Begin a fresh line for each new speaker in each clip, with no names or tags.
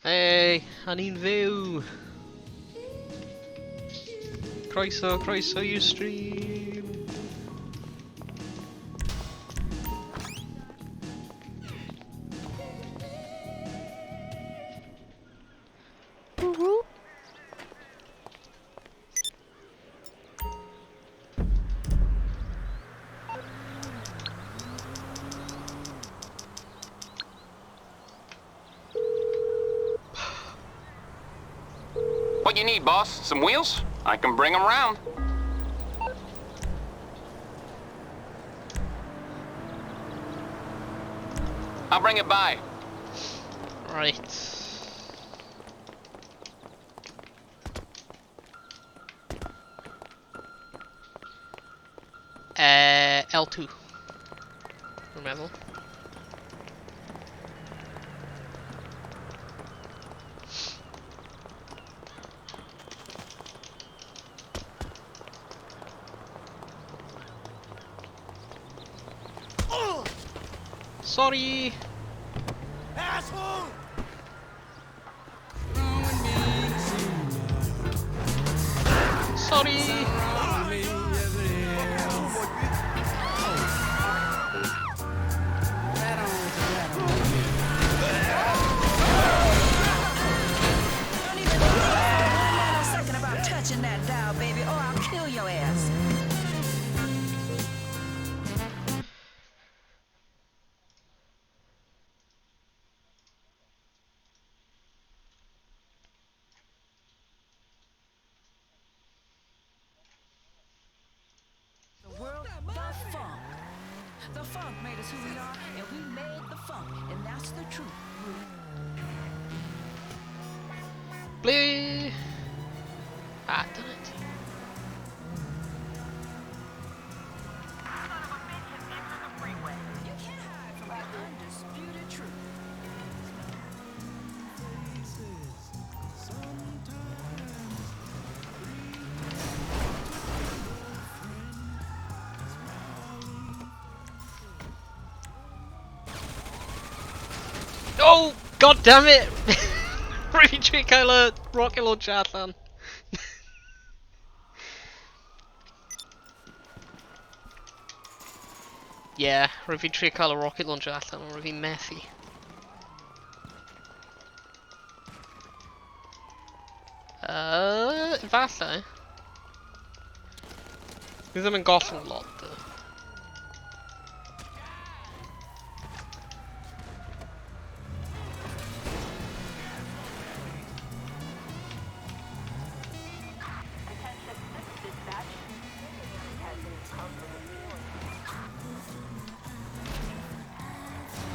Hey, a ni'n fyw! Croeso, croeso i'r stream! Woohoo!
What you need, boss? Some wheels? I can bring 'em round. I'll bring it by.
Right. L2. Rwy'n meddwl. Sorry!
Asshole!
Sorry!
Don't even think for one nanosecond about touching that dial, baby, or I'll kill your ass. The world, the funk. The funk made us who we are, and we made the funk, and that's the truth.
Ble... Ah, damn it.
You can't hide from the undisputed truth.
Oh! God damn it! Rwy'n cael y rocket launcher allan. Yeah, rwy'n fi'n trio cael y rocket launcher allan, ond rwy'n fi'n methu. Efallai. Dwi ddim yn gollwng lot, though.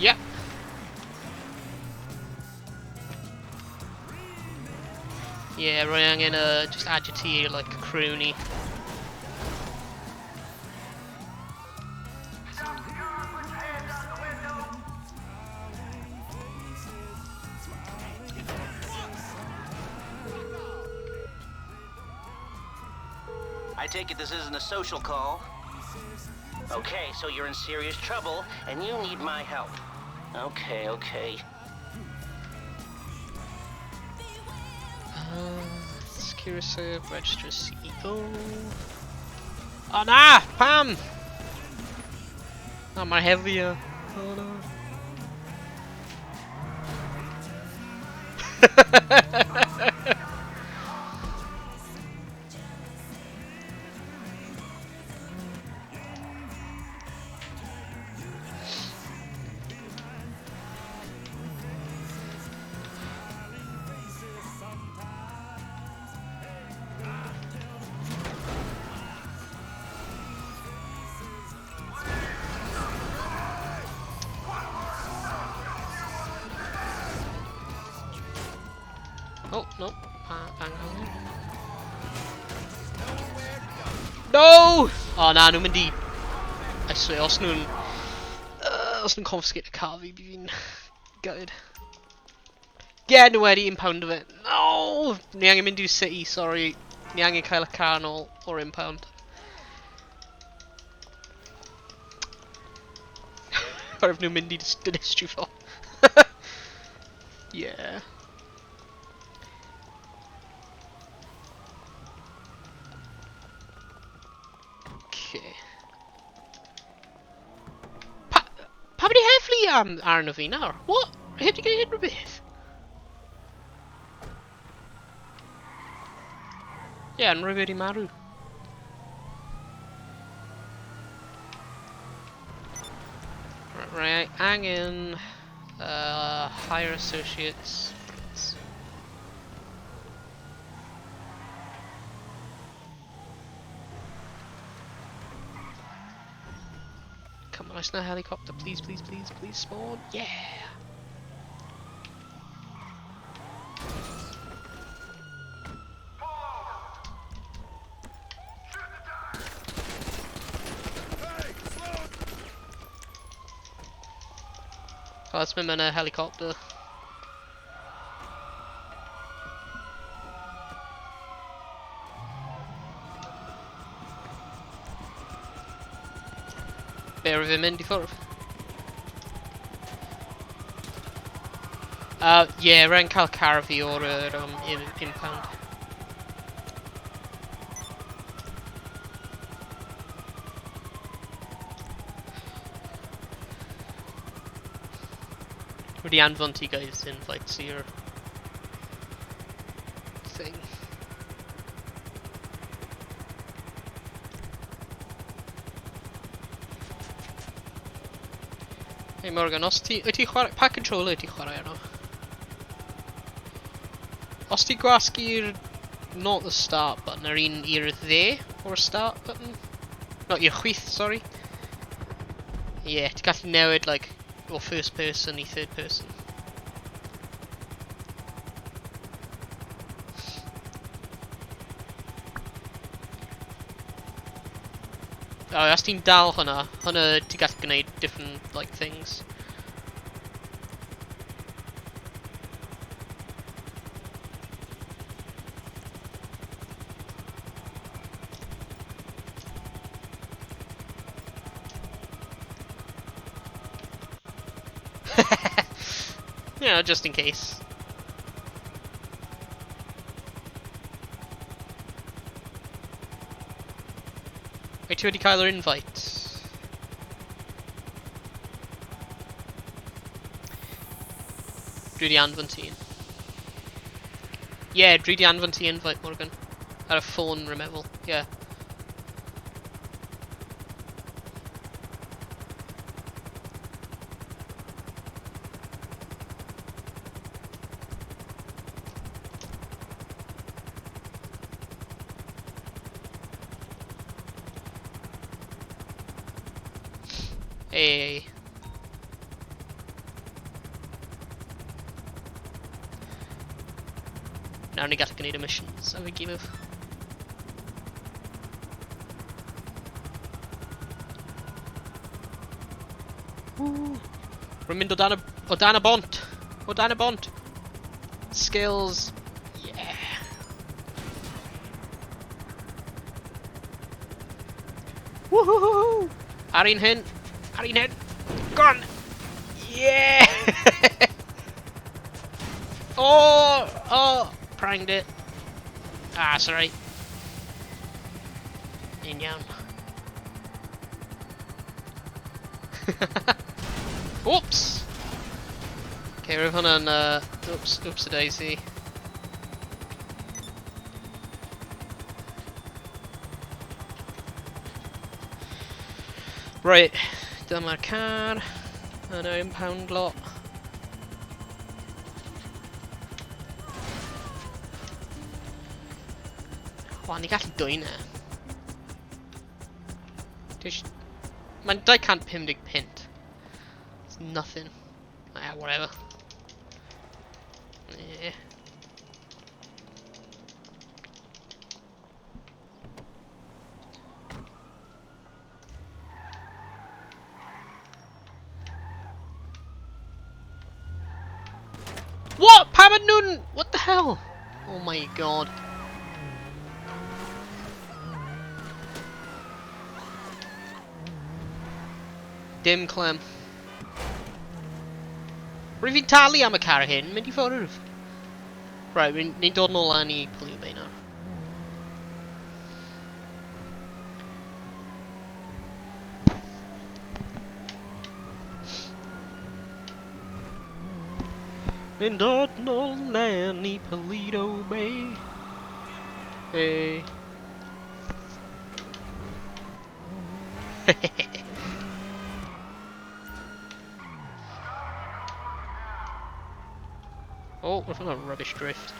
Yep. Yeah, rwy angen just adio ti like crew ni.
I take it this isn't a social call. Okay, so you're in serious trouble, and you need my help. Okay, okay.
SecuroServ, register CEO. Oh na! Pam! Oh, mae heavier. Oh no. Oh, no. Hang on. No! Oh, na, nhw'n mynd i... I swear, os nhw'n... Os nhw'n confiscate y car fi, bydd fi'n gutted. Yeah, nhw wedi impound fe. No! Ni angen mynd i'r city, sorry. Ni angen cael y car nôl o'r impound. Oherwydd nhw'n mynd i dinistry fo. am arno fi nawr? What? Heb di gwneud unrhyw beth? Ie, yeah, unrhyw wedi marw. Right, angen hire associates. Come on, oes na helicopter, please, please, please, please spawn. Yeah! Oh, let's mynd mewn y helicopter. Be ar fi mynd i ffwrdd? Yeah, rhaid cael car fi o'r impound. Wedi anfon ti guys invites i'r thing. Hey Morgan, os ti... Wyt ti chwarae... Pa controller wyt ti chwarae arno? Os ti gwasgu'r... Not the start button, yr un i'r dde o'r start button? Not i'r chwith, sorry. Yeah, ti'n gallu newid, like, o first person i third person. Oh, os ti'n dal hwnna, hwnna ti'n gallu gwneud different, like, things. Yeah, just in case. Wait, ti wedi cael yr invite? Dwi wedi anfon ti un. Yeah, dwi wedi anfon ti invite, Morgan. Ar y ffôn, rwy'n meddwl. Yeah. Hey. Nawr ni gallu gwneud y missions efo'i gilydd. Woo. Rwy'n mynd o dan y, o dan y bont! O dan y bont! Skills! Yeah! Woohoo! Ar un hyn! Ar un hyn! Go on! Yeah! Oh! Oh! Pranged it. Ah, sorry. Un iawn. Oops! Okay, roedd hwnna'n, oops, oops a daisy. Right, dyma'r car. Yn yr impound lot. Wel, ni gallu dwyn e. Mae'n 250 punt. It's nothing. Ah, whatever. Yeah. What? Pam yn nhw'n... What the hell? Oh my god. Dim clem. Rwy'n fi'n talu am y car hyn, mynd i ffwrdd. Right, ni'n dod nôl lan i Pwllio Bay nawr. Yn dod nôl lan i Paleto Bay. Hey. Oh, we're on a rubbish drift.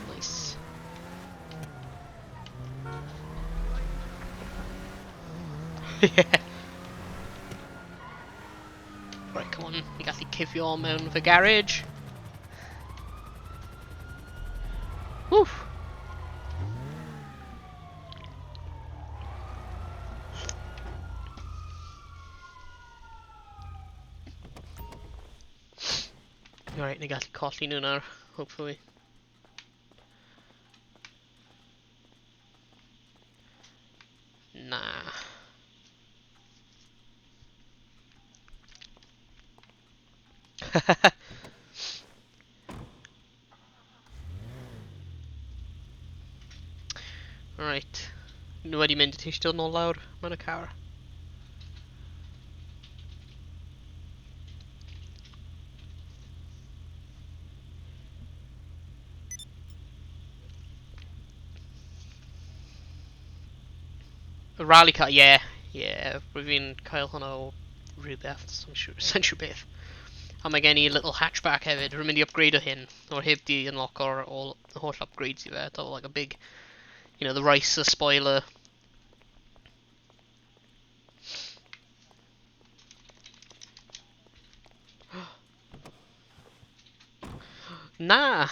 Nice. Yeah. Right, come on. Ni gallu cuddio mewn fy garage. Woof. Alright, ni gallu colli nhw nawr, hopefully. Na. Alright. Nhw wedi mynd i ti eisiau dod nôl lawr mewn y car. Y rally car, yeah. Yeah, rwyf fi'n cael hwnna o rhywbeth, sa'n siŵr, sa'n siŵr beth. A mae gen i little hatchback hefyd, rwy'n mynd i upgrade o hyn. O'r heb di unlock o'r all, the holl upgrades i fe, to like a big, the ricer spoiler. Na!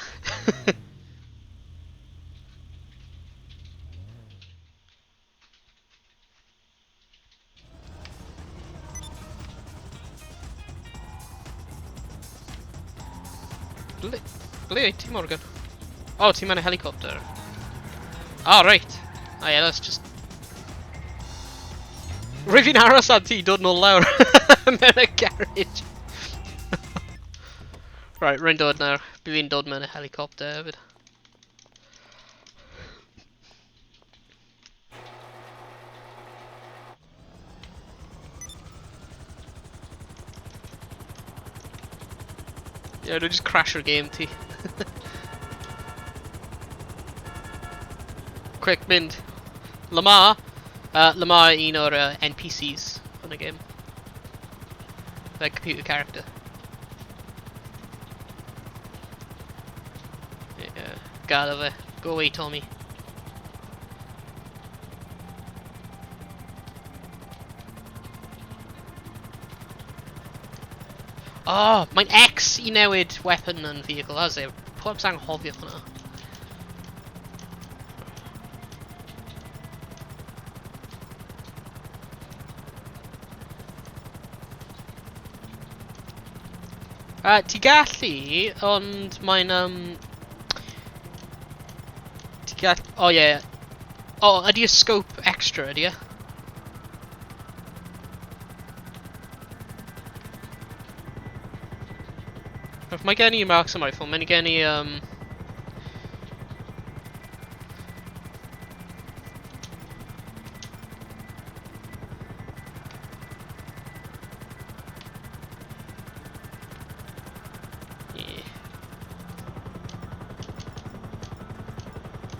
Ble wyt ti, Morgan? Oh, ti'n mewn a helicopter. Oh, right. Oh yeah, that's just... Rwy fi'n aros am ti dod nôl lawr mewn y garage. Right, rwy'n dod nawr. Bydd fi'n dod mewn y helicopter hefyd. Yeah, it'll just crash your game, ti. Quick, mynd. Lamar. Lamar un o'r NPCs yn y game. The computer character. Yeah, gadael fe. Go away, Tommy. Oh, mae'n X i newid weapon and vehicle, that's it. Pob sa'n anghofio hwnna. Ti gallu, ond mae'n, ti gall-, oh yeah. Oh, ydy y scope extra, ydy e? Mae gen i marksman rifle, mae gen i, yeah.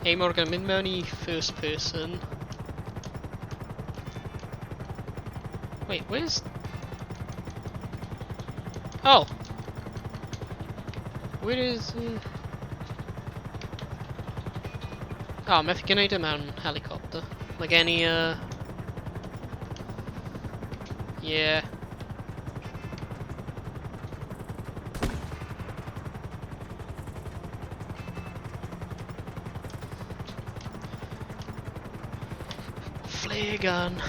Hey Morgan, mynd mewn i first person. Wait, where's... Oh! Where is... Oh, methu gwneud e mewn helicopter. Mae gen i, yeah. Flare gun.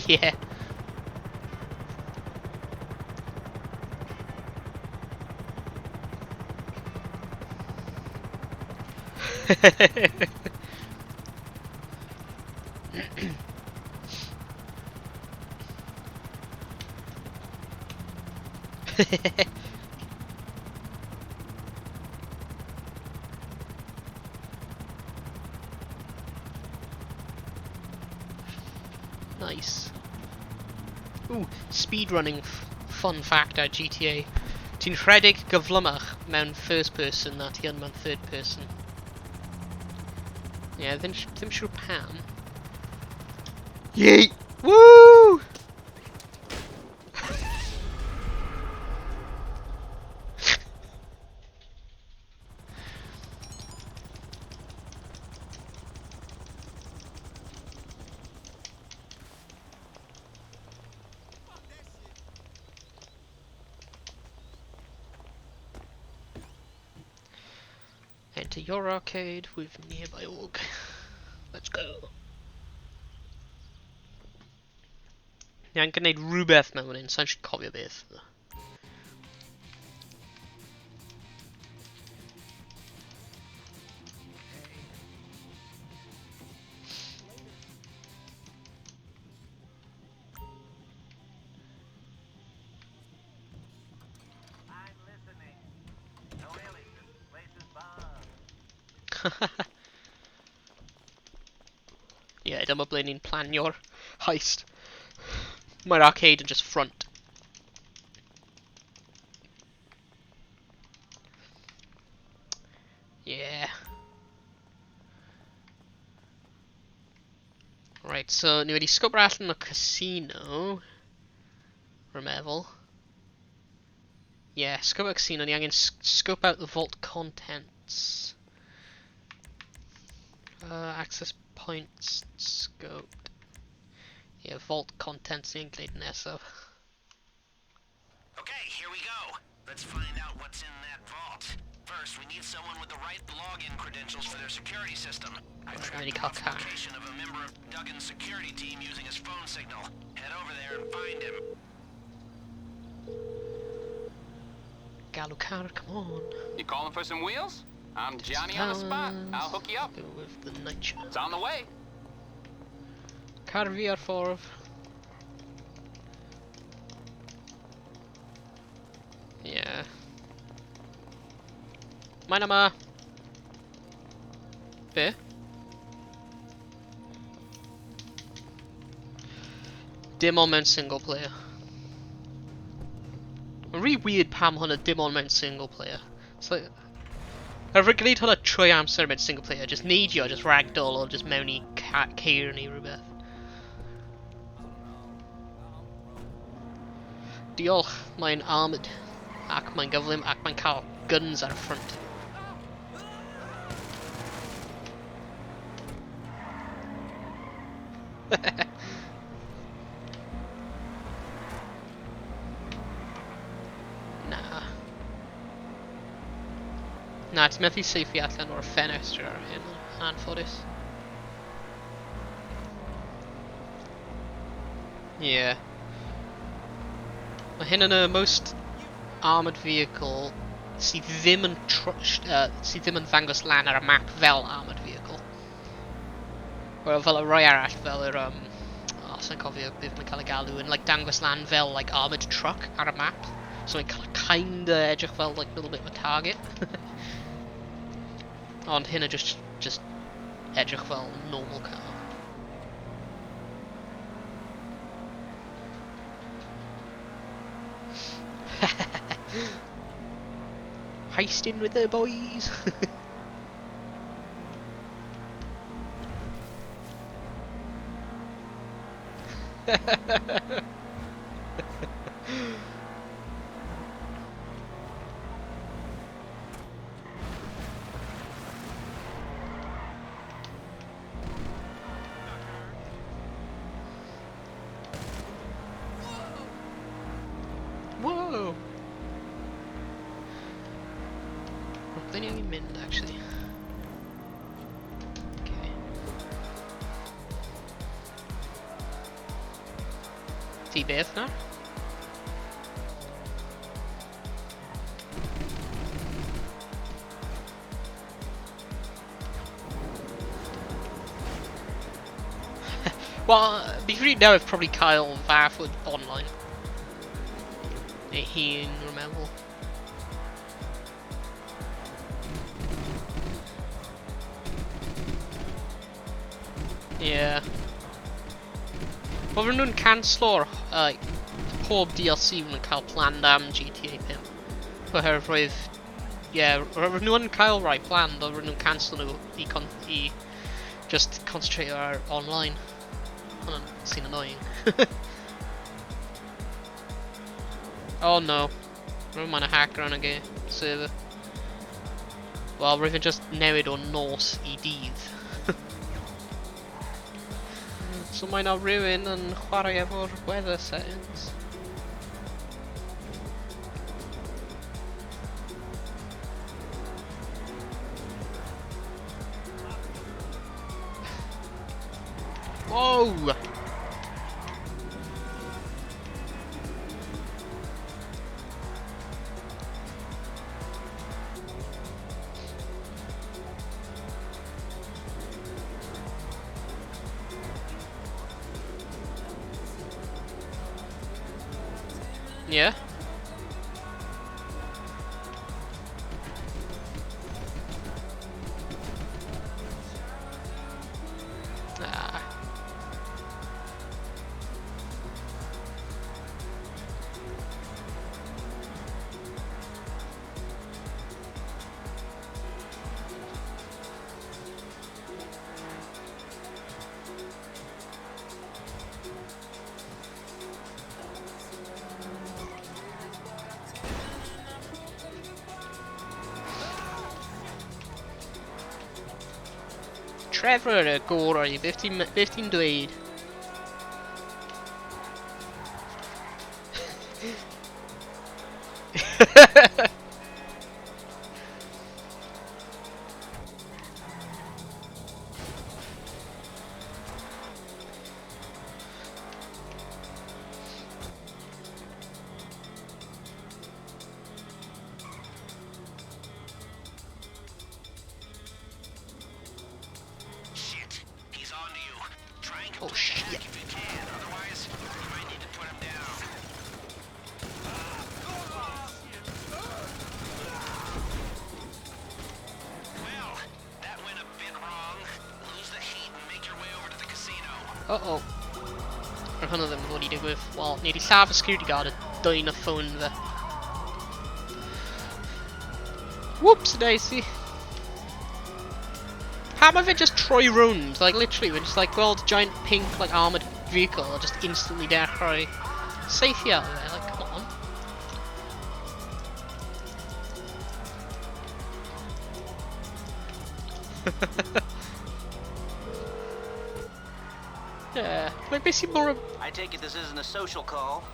Yeah. Nice. Ooh, speedrunning fun fact ar GTA. Ti'n rhedeg gyflymach mewn first person na ti yn mewn third person. Yeah, ddim siŵr pam. Yay! Woo! Enter your arcade with nearby org. Let's go. Ni angen gwneud rhywbeth mewn hyn, sa'n siŵr cofio beth.
I'm listening. No, really, this place is bomb.
Yeah, dyma ble ni'n planio'r heist. Mae'r arcade yn just front. Yeah. Right, so ni wedi sgwbr allan o casino. Rwy'n meddwl. Yeah, scope out casino. Ni angen scope out the vault contents. Access points scoped. Yeah, vault contents ni'n gwneud nesaf.
Okay, here we go. Let's find out what's in that vault. First, we need someone with the right login credentials for their security system. I've
Right,
tracked
I need
the
to call Car.
location of a member of Duggan's security team using his phone signal. Head over there and find him.
Galw car, come on.
You calling for some wheels? I'm Johnny on the spot. I'll hook you up.
Go with the nature.
It's on the way.
Car fi ar ffordd. Yeah. Mae'n yma. Be? Dim ond mewn single player. Mae'n really weird pam hwnna dim ond mewn single player. It's like... Ar fy gwneud hwnna trwy amser mewn single player, just neidio, just ragdoll or just mewn i ceir neu rhywbeth. Diolch, mae'n armoured, ac mae'n gyflym, ac mae'n cael guns ar y front. Na. Na, ti'n methu saethu allan o'r ffenestr ar hyn, anffodus. Yeah. Mae hyn yn y most armoured vehicle sydd ddim yn sydd ddim yn ddangos lan ar y map fel armoured vehicle. Wel, fel y rhai arall, fel yr, oh, sa'n cofio beth mae'n cael ei galw, yn like, dangos lan fel like, armoured truck ar y map. So mae'n kinda edrych fel like, little bit of a target. Ond hyn yn just edrych fel normal car. Heisting with the boys. Whoa! Ble ni angen mynd, actually? Okay. Ti beth nawr? Wel, fi credu newydd probably cael fath o online. Neu hun, rwy'n meddwl. Yeah. Wel, rydyn nhw'n canslo'r like, pob DLC rydyn nhw'n cael planned am GTA 5. Oherwydd roedd... Yeah, rydyn nhw'n cael rai planned, ond rydyn nhw'n canslo nhw i, con i just concentrate ar online. Hwna'n sy'n annoying. Oh no. Rwy'n mae'n a hacker yn y game server. Wel, rwy'n just newid o nos i dydd. So mae 'na rhywun yn chwarae efo'r weather settings. Whoa! Yeah. Ah. Trevor y gorau, beth ti'n dweud?
Shit. He's on to you. Try and
Oh
complete the
shit.
hack if you can. Otherwise, you might need to put him down. Well, that went a bit wrong. Lose the heat and make your way over to the casino.
Uh-oh. Roedd hwnna ddim yn fod i digwydd. Wel, ni wedi lladd y security guard a dwyn y ffôn fe. Whoops, daisy. Pam mae fe just troi rownd? Like, literally, we're just like gweld giant pink, like, armoured vehicle a just instantly dechrau saethu ar fe. Like, come on. Yeah, like basically more.
I take it this isn't a social call.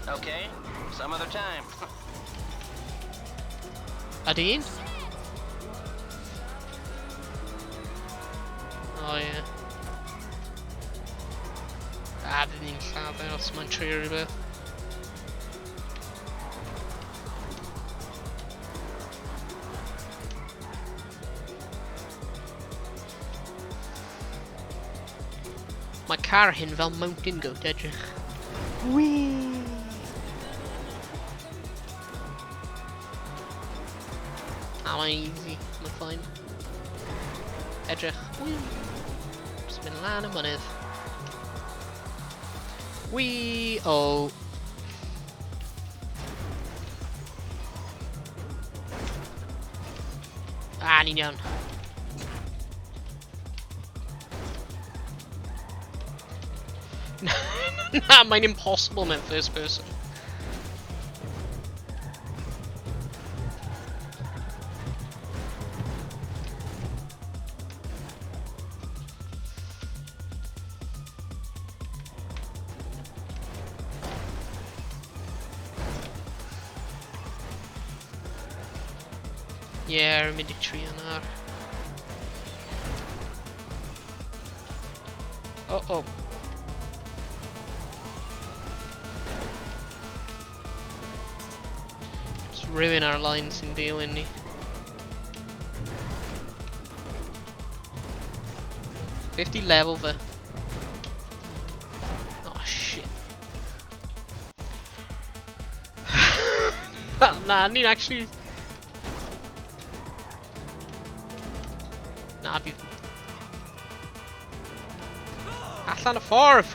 Okay, some other time.
Adine? Oh yeah. Ah, bydd ni'n lladd e os mae'n trio rhywbeth. Mae car hyn fel mountain goat edrych. Whee! Ah, mae'n easy, mae'n fine. Edrych. Whee! Just mynd lan y mynydd. Whee! Oh. Ah, ni'n iawn. Na, mae'n impossible mewn first person. Yeah, rwy'n mynd i trio nawr. Oh, oh. Just ruin our lines sy'n dilyn ni. 50 level fe. Na, ni'n actually... Na, bydd... Allan y ffordd!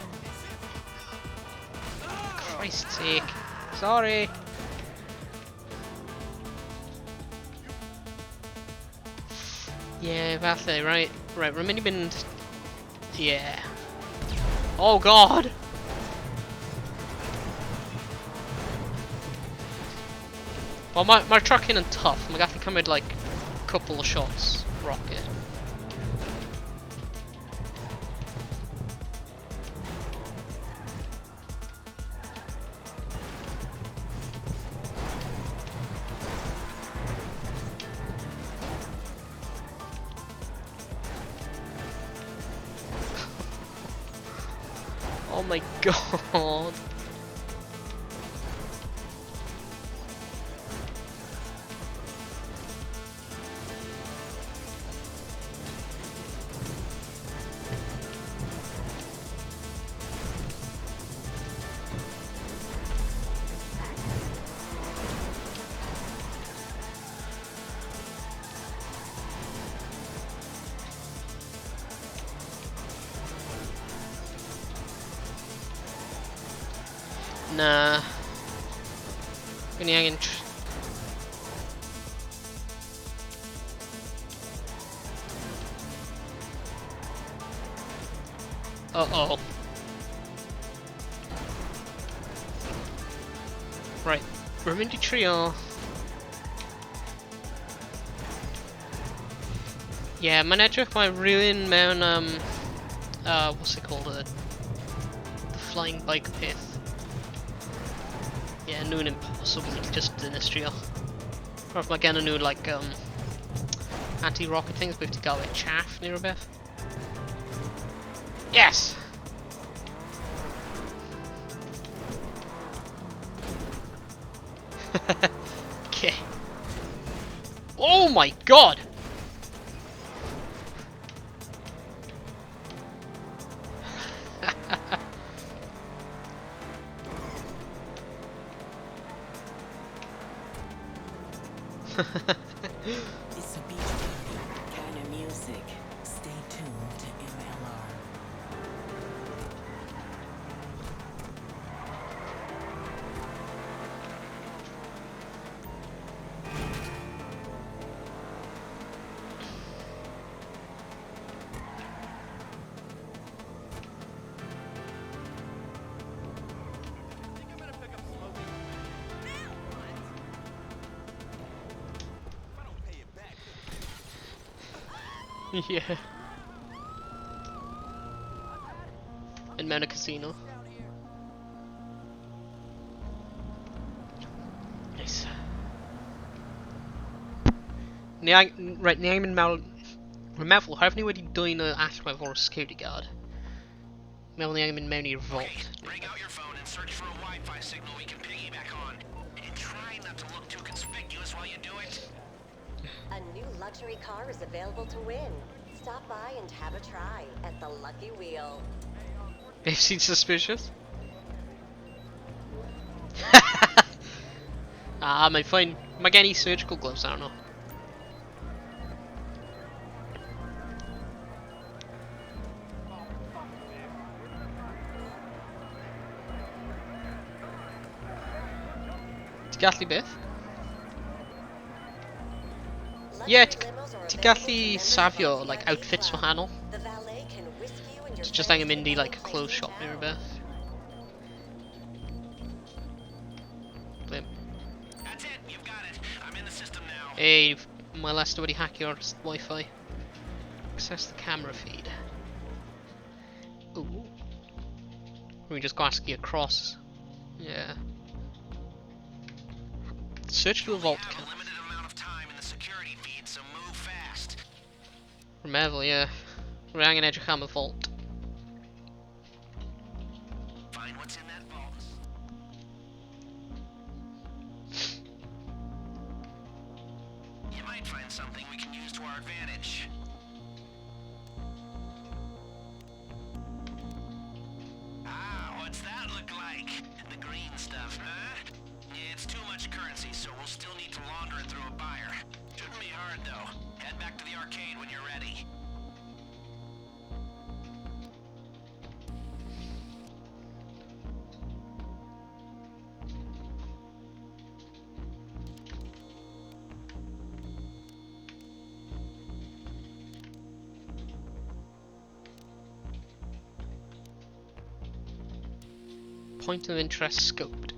Christ's sake. Sorry. Yeah, falle, right. Right, rwy'n mynd i mynd... Yeah. Oh god! Wel, mae'r ma truck hyn yn tough. Mae'n gallu cymryd, like, couple of shots rocket. Oh my god. Na. Rwy'n i angen... Uh-oh. Right, rwy'n mynd i trio... Yeah, mae'n edrych mae rhywun mewn, what's it called, the flying bike peth. Yeah, nhw'n impossible to just dinistrio. Or if mae gen nhw, like, anti-rocket things, bydd ti gael e chaff neu rhywbeth. Yes! Okay. Oh my god!
It's a beach party kind of music. Stay tuned to MLR.
Yeah. In mewn y casino. Nice. Ni ang right, ni angen mynd mewn... Rwy'n meddwl, oherwydd ni wedi dwyn y allwedd o'r security guard. Meddwl ni angen mynd mewn i'r vault.
Bring out your phone and search for a Wi-Fi signal we can piggyback on. And try not to look too conspicuous while you do it.
A new luxury car is available to win. Stop by and have a try at the Lucky Wheel.
They've seen suspicious. Ah, mae'n fine. Mae gen i surgical gloves arno. Ti'n gallu beth? Yeah,
Luxury limos are
ti'n
available
gallu
to members of
safio
our
like
VIP
outfits
club.
wahanol.
The valet can whisk you and your
Ti just
friends
angen mynd
to
i
any
like a
place
clothes
in
shop neu
town.
rhywbeth. Ble?
That's it. You've got it. I'm in the system now.
Hey, mae Lester wedi hackio'r Wi-Fi. Access the camera feed. Ooh. We just gwasgu across. Yeah. Search for the vault.
We have a limited amount of time in the security feed, so move fast.
Rwy'n meddwl, yeah. Rwy angen edrych am y vault.
Find what's in that vault. You might find something we can use to our advantage. Ah, what's that look like? The green stuff, huh? It's too much currency, so we'll still need to launder it through a buyer. Shouldn't be hard, though. Head back to the arcade when you're ready.
Point of interest scoped.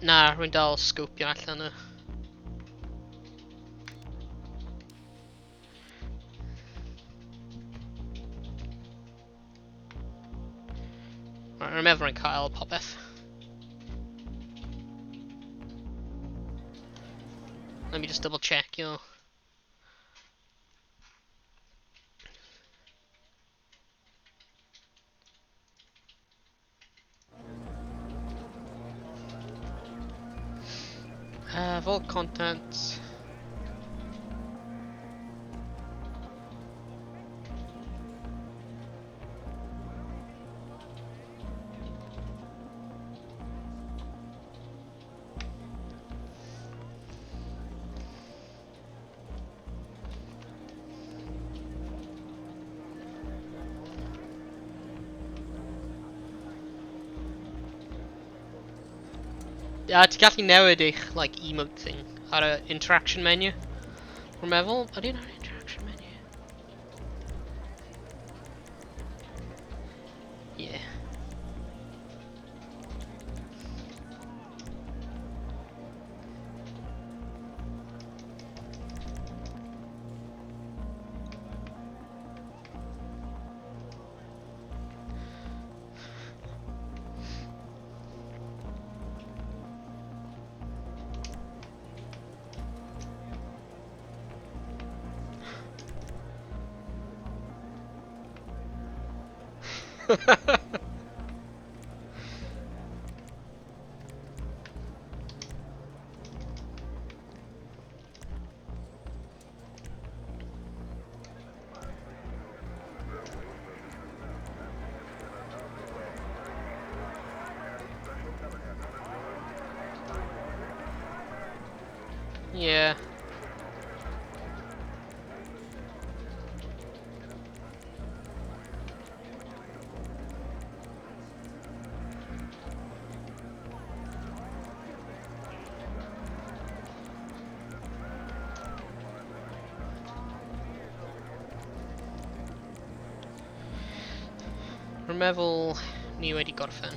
Na, rwy'n dal sgopio allan y... Right, rwy'n meddwl rwy'n cael popeth. Let me just double check, you know. Vault contents. Ti'n gallu newid eich like, emote thing ar y interaction menu. Rwy'n meddwl, ydy yna'r interaction menu? Yeah. Yeah. Rwy'n meddwl ni wedi gorffen.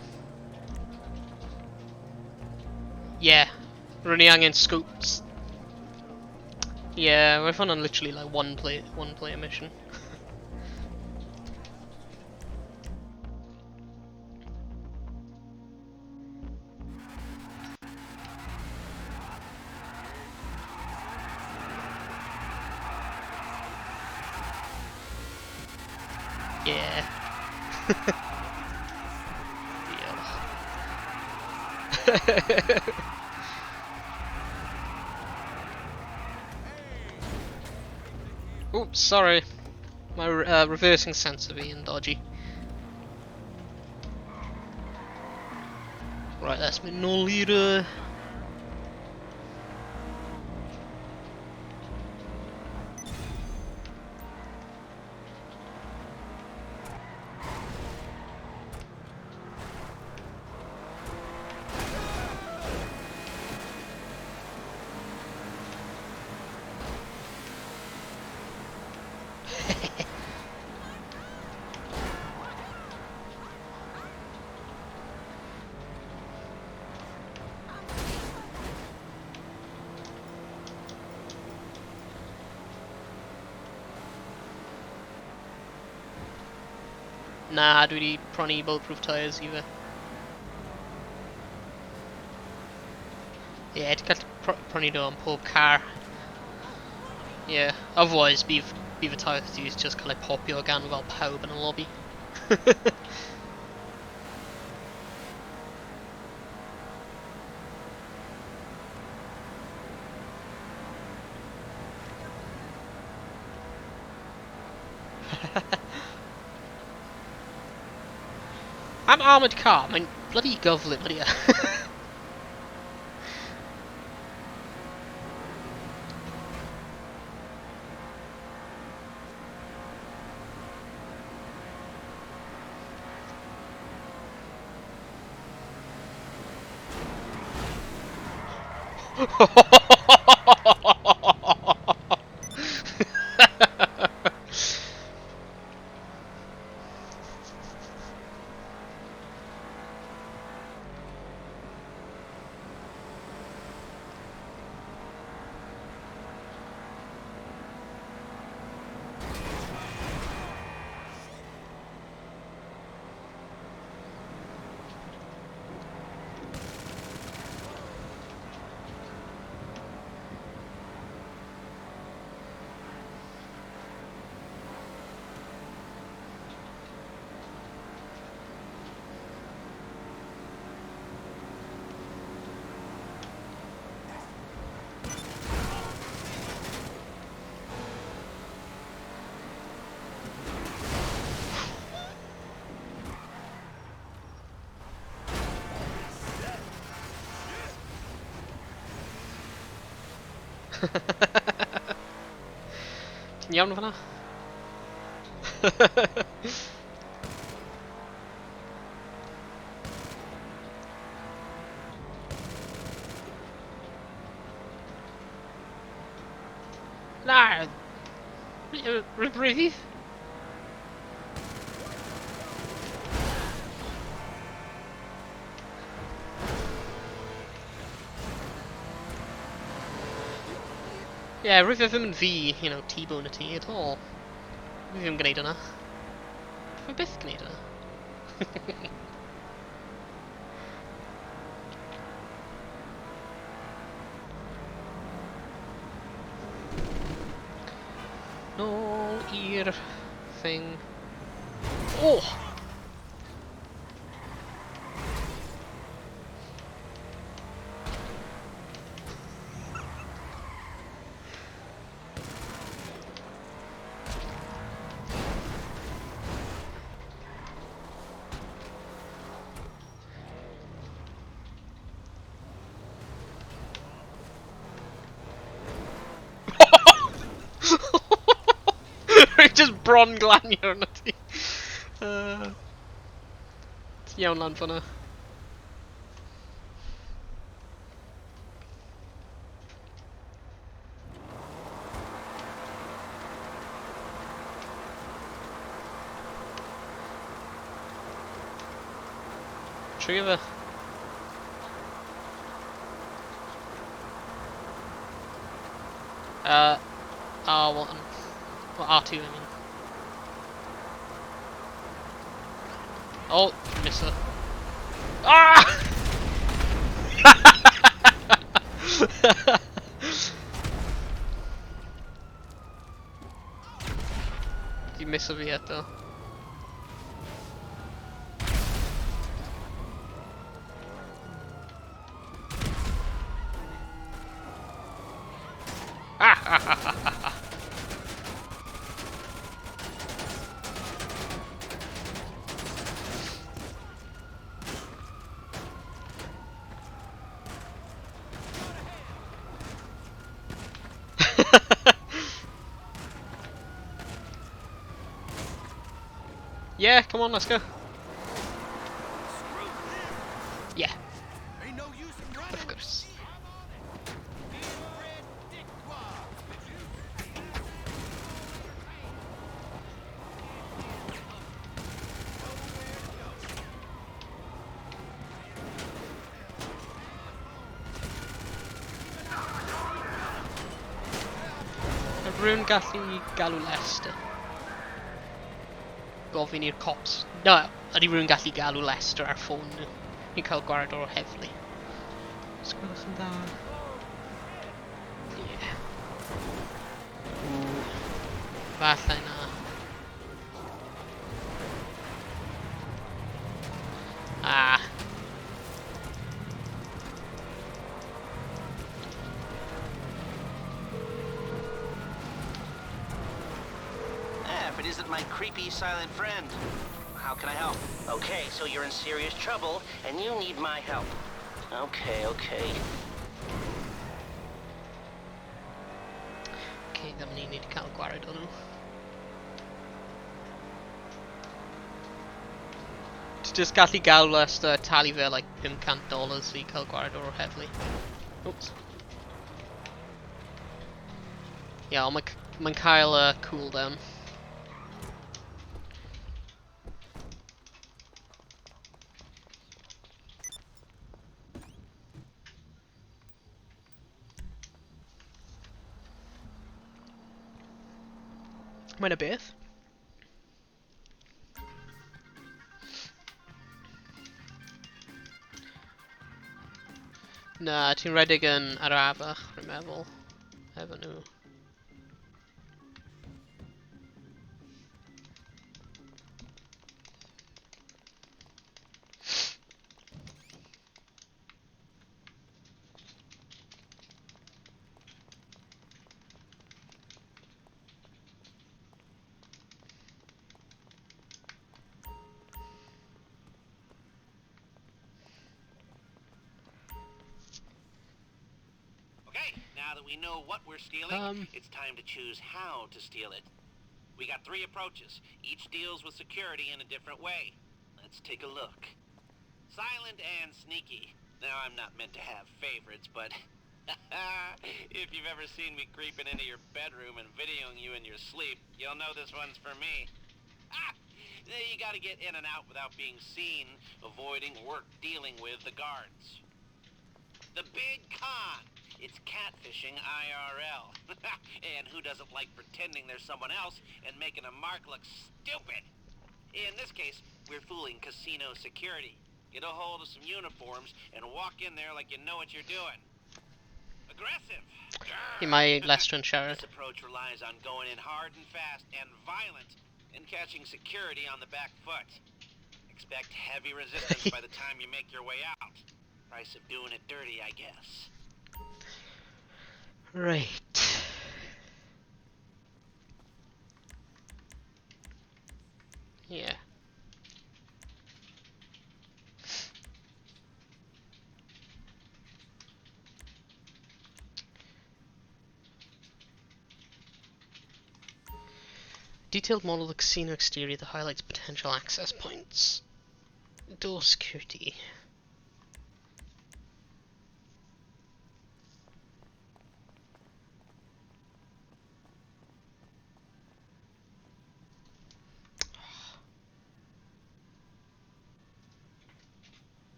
Yeah, rwy'n ni angen scopes. Yeah, roedd hwnna'n literally like one player mission. Yeah. Diolch. Oops, sorry. My reversing sensor being dodgy. Right, that's my null leader. Na, dwi wedi prynu bulletproof tyres i fe. Ie, yeah, ti'n gallu prynu nhw am pob car. Yeah, otherwise bydd y tyres ti just cael eu popio gan fel pawb yn y lobby. Am armoured car, mae'n bloody gyflym ydy e. Ti'n iawn fan'na? Na! Rhydd? Yeah, rwyf ddim yn fi, you know, T-bone y ti at all. Rwyf ddim yn gwneud yna. Rwyf byth gwneud yna. Nôl i'r thing. Oh! Just bron glanio arno ti. Ti'n iawn lan fan'na. Trio fe. R1. Well, R2, I mean. Oh, miss her. Ah! Di miss fi eto. Yeah, come on, let's go. Yeah. Of course. Rwy'n gallu galw Lester. Gofyn i'r cops. No, ydy rhywun gallu galw Lester ar ffôn nhw? Ni'n cael gwared o'r heddlu. Os gwelwch yn dda. Ie. Ww. Falle na. Ah.
Eh, if it isn't my creepy silent friend. How can I help? Okay, so you're in serious trouble, and you need my help. Okay, okay.
Okay, ddim ni wedi cael gwared o nhw. Ti just gallu gael Lester talu fe like $500 i cael gwared o'r heddlu. Oops. Ie, ond mae'n cael cooldown. Mae'n y beth. Na, ti'n rhedeg yn arafach, rwy'n meddwl, efo nhw.
Okay, now that we know what we're stealing, it's time to choose how to steal it. We got three approaches. Each deals with security in a different way. Let's take a look. Silent and sneaky. Now, I'm not meant to have favorites, but if you've ever seen me creeping into your bedroom and videoing you in your sleep, you'll know this one's for me. Ah! You gotta get in and out without being seen, avoiding or dealing with the guards. The big con. It's catfishing IRL. And who doesn't like pretending there's someone else and making a mark look stupid? In this case, we're fooling casino security. Get a hold of some uniforms and walk in there like you know what you're doing. Aggressive.
I mae Lester yn siarad.
This approach relies on going in hard and fast and violent and catching security on the back foot. Expect heavy resistance by the time you make your way out. Price of doing it dirty, I guess.
Right. Yeah. Detailed model of the casino exterior that highlights potential access points. Door security.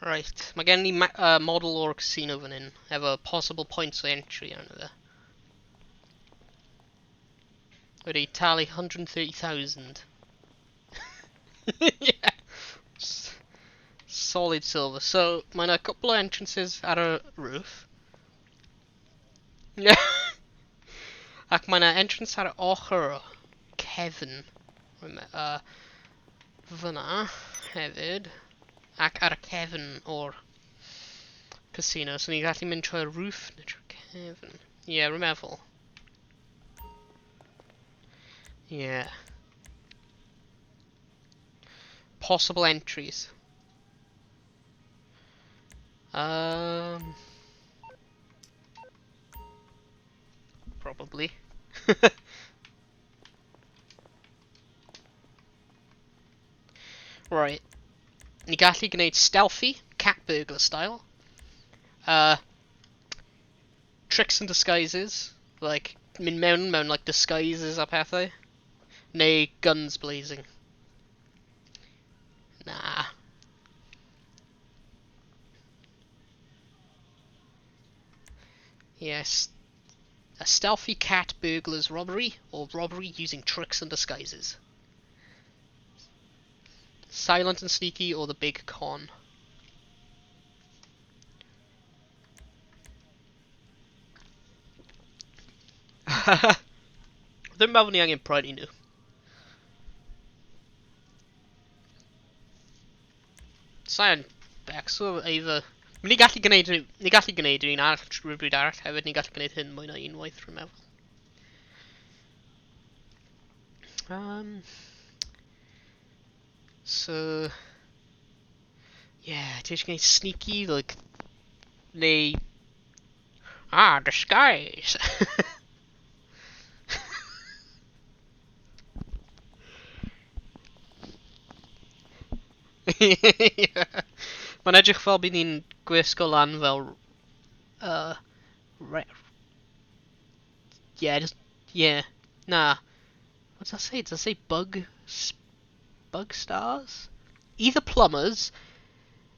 Right, mae gen i model o'r casino fan hyn, efo possible points of entry arno fe. Wedi talu 130,000. Yeah. Solid silver. So, mae yna couple o entrances ar y roof. Yeah. Ac mae yna entrance ar y ochr cefn. Fyna hefyd. Ac ar y cefn o'r casino. So ni'n gallu mynd trwy'r roof neu trwy'r cefn. Ie, yeah, rwy'n meddwl. Yeah. Possible entries. Probably. Right. Ni gallu gwneud stealthy, cat burglar style. Tricks and disguises, like mynd mewn like disguises a pethau. Neu guns blazing. Nah. Yes. A stealthy cat burglar's robbery, or robbery using tricks and disguises. Silent and sneaky, or the big con. Ddim meddwl ni angen prynu nhw. Sa'n becso either. Ni gallu gwneud, ni gallu gwneud un arall rhywbryd arall hefyd, ni gallu gwneud hyn mwy na unwaith, rwy'n meddwl. So, yeah, ti eisiau gwneud sneaky, like, neu, disguise! Yeah. Mae'n edrych fel bydd ni'n gwisgo lan fel, yeah, just, yeah, na. What does that say? Does that say bug, bug stars? Either plumbers,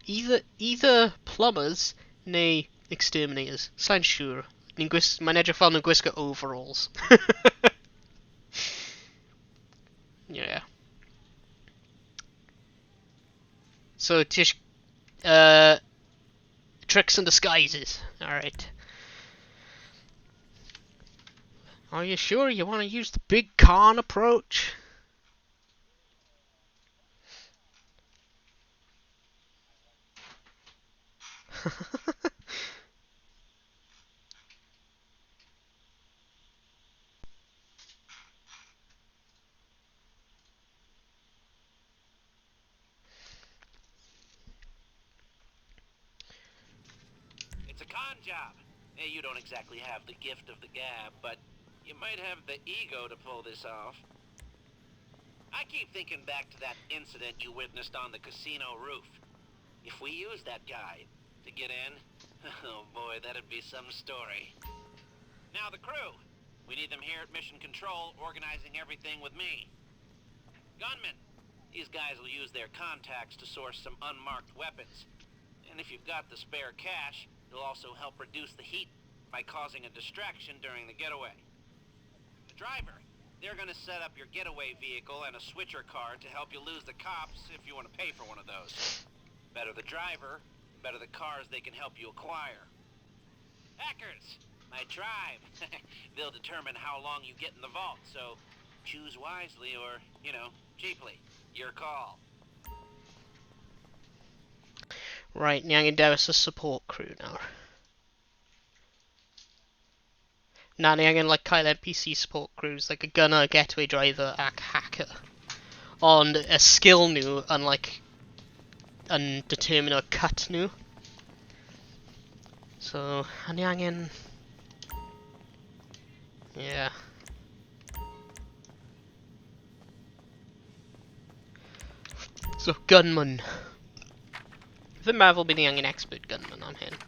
either plumbers neu exterminators. Sa'n siŵr. Mae'n edrych fel nhw'n gwisgo overalls. Yeah. So, tish, tricks and disguises. All right. Are you sure you want to use the big con approach?
It's a con job. Hey, you don't exactly have the gift of the gab, but you might have the ego to pull this off. I keep thinking back to that incident you witnessed on the casino roof. If we use that guy to get in, oh boy, that'd be some story. Now the crew. We need them here at Mission Control, organizing everything with me. Gunmen. These guys will use their contacts to source some unmarked weapons. And if you've got the spare cash, you'll also help reduce the heat by causing a distraction during the getaway. The driver. They're going to set up your getaway vehicle and a switcher card to help you lose the cops if you want to pay for one of those. Better the driver, better the cars they can help you acquire. Hackers! My tribe. They'll determine how long you get in the vault, so choose wisely or, you know, cheaply. Your call.
Right, ni angen dewis y support crew nawr. Na, ni angen like cael NPC support crews, like a gunner, getaway driver, ac hacker. Ond y skill nhw yn like yn determine y cut nhw. So, a ni angen... Yeah. So, gunman. Fi'n meddwl bydd ni angen expert gunman am hyn.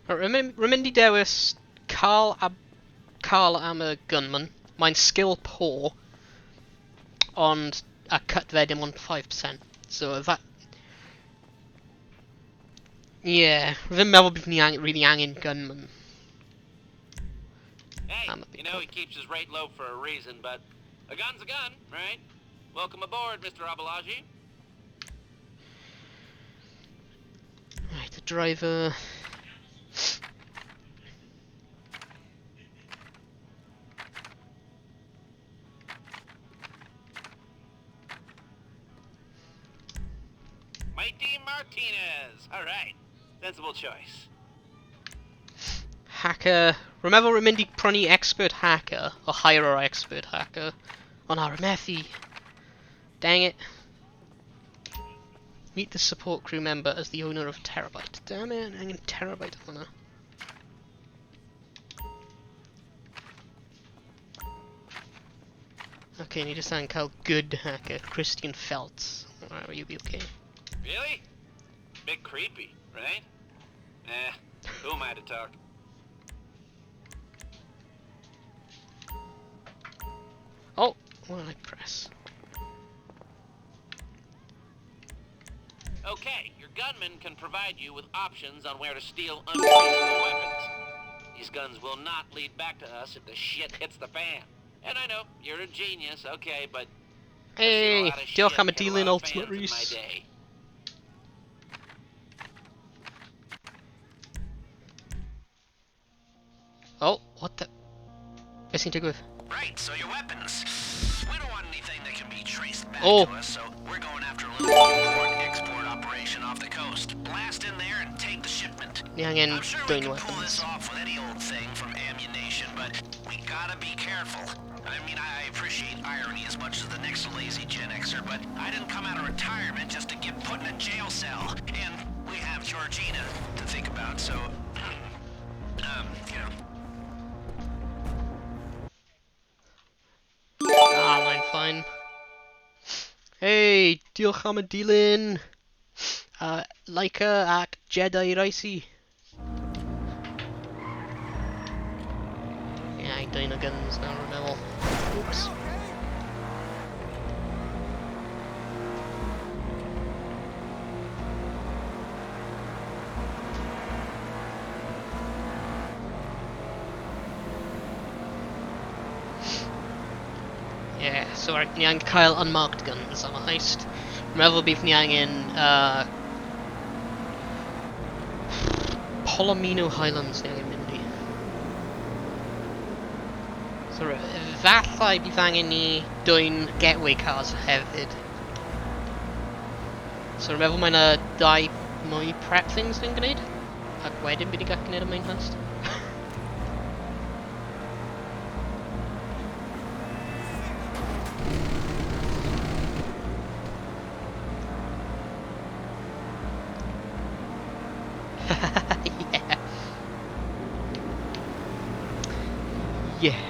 Rwy'n mynd i dewis Carl, Carl am y gunman. Mae'n skill poor, ond a cut fe dim ond 5%. So that... Yeah, rwy'n meddwl bydd ni really angen gunman.
Hey, you know he keeps his rate low for a reason, but a gun's a gun, right? Welcome aboard, Mr. Abalaji.
Right, the driver...
Mighty Martinez. All right. Sensible choice.
Hacker. Rwy'n rwy'n mynd i prynu expert hacker, or hire expert hacker. O na, rwy'n methu. Dang it. Meet the support crew member as the owner of Terabyte. Damn it, angen Terabyte hwnna. Okay, ni just angen cael good hacker, Christian Feltz. Alright, you'll be okay.
Really? Bit creepy, right? Eh, who am I to talk?
Oh, what did I press?
Okay, your gunman can provide you with options on where to steal untraceable weapons. These guns will not lead back to us if the shit hits the fan. And I know, you're a genius, okay, but...
Hey, diolch am y dilyn Ultimate Reese. Oh, what the... Beth sy'n digwydd?
Right, so your weapons. We don't want anything that can be traced back to us, so we're going after a little import-export operation off the coast. Blast in there and take the shipment.
Ni angen
I'm sure we
dwyn
can pull
weapons.
this off with any old thing from ammunition, but we gotta be careful. I mean, I appreciate irony as much as the next lazy Gen Xer, but I didn't come out of retirement just to get put in a jail cell. And we have Georgina to think about, so... you know.
Ah, mae'n fine. Hey, diolch am y dilyn. Leica ac Jedi Ricey. Yeah, I dwyn o guns nawr, rwy'n meddwl. Oops. Yeah, so right, ni angen cael unmarked guns am y heist. Rwy'n meddwl bydd ni angen Palomino Highlands ni angen mynd i. So efallai bydd angen ni dwyn getaway cars hefyd. So rwy'n meddwl mae yna dau mwy prep things ni'n gwneud. Ac wedyn bydd ni'n gallu gwneud y main heist. Yeah. Yeah.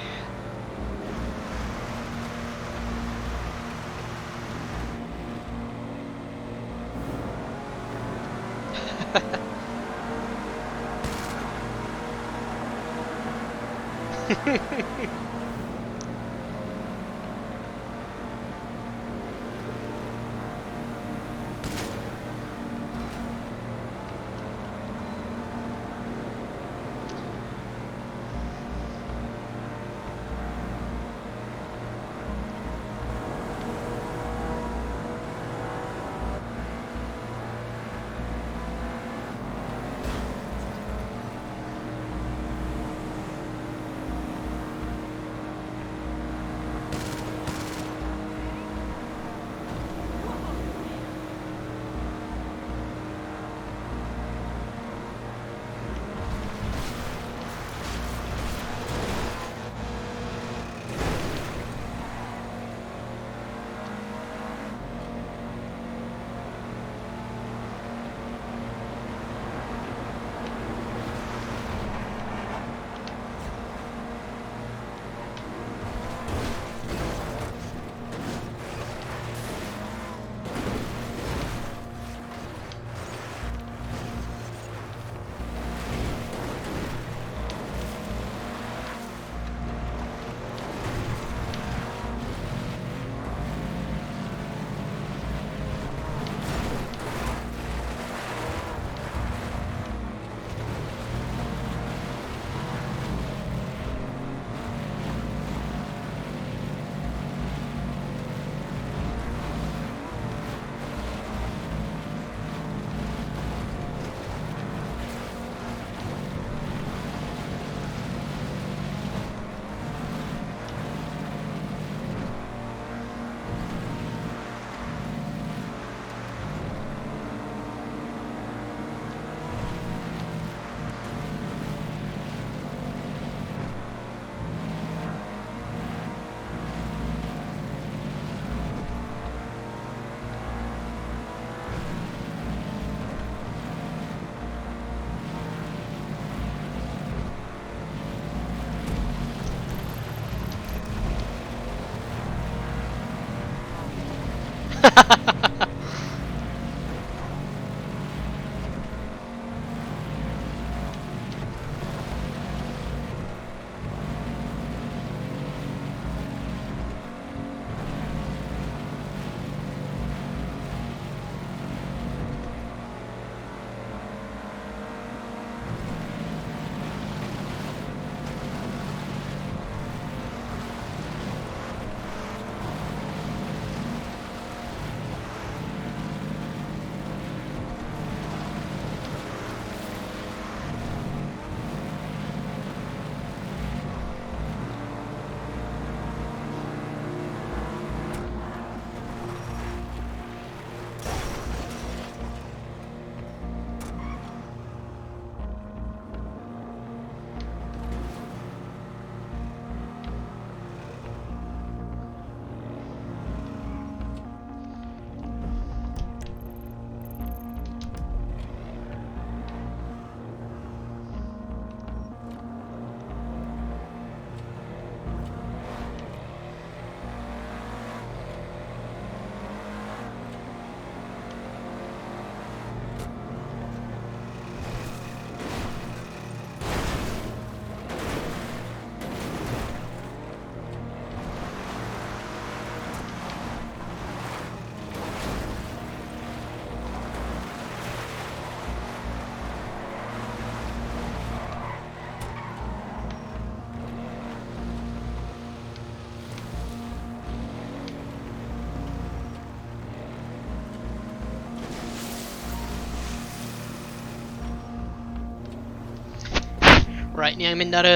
Right, ni angen mynd ar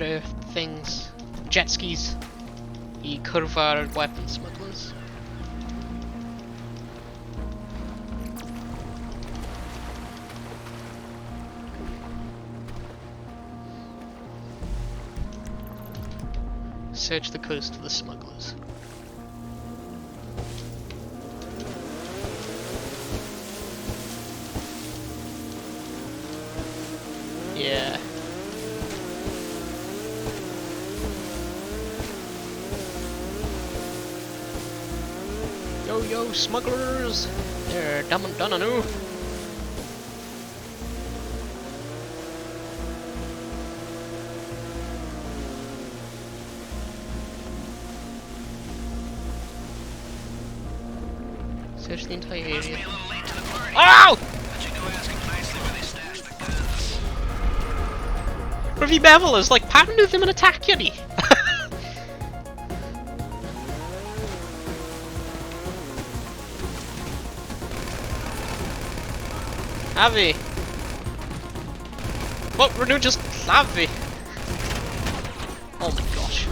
y things, jet skis, i cwrdd ar weapon smugglers. Search the coast for the smugglers. Yeah. Yo, yo, smugglers! They're dumb and done nhw. Search the entire area. Ow! Rwyf i meddwl is like, pam nhw ddim yn attackio ni? A fi. Wel, rydyn nhw just lladd fi. Oh my gosh.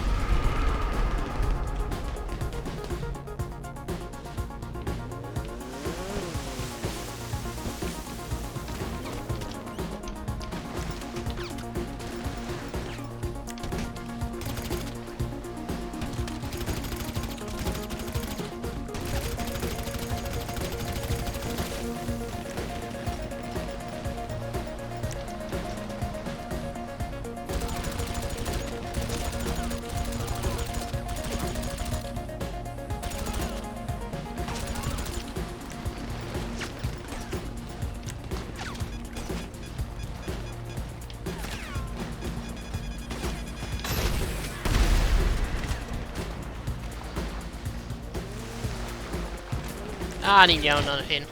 Ah, ni'n iawn ar hyn.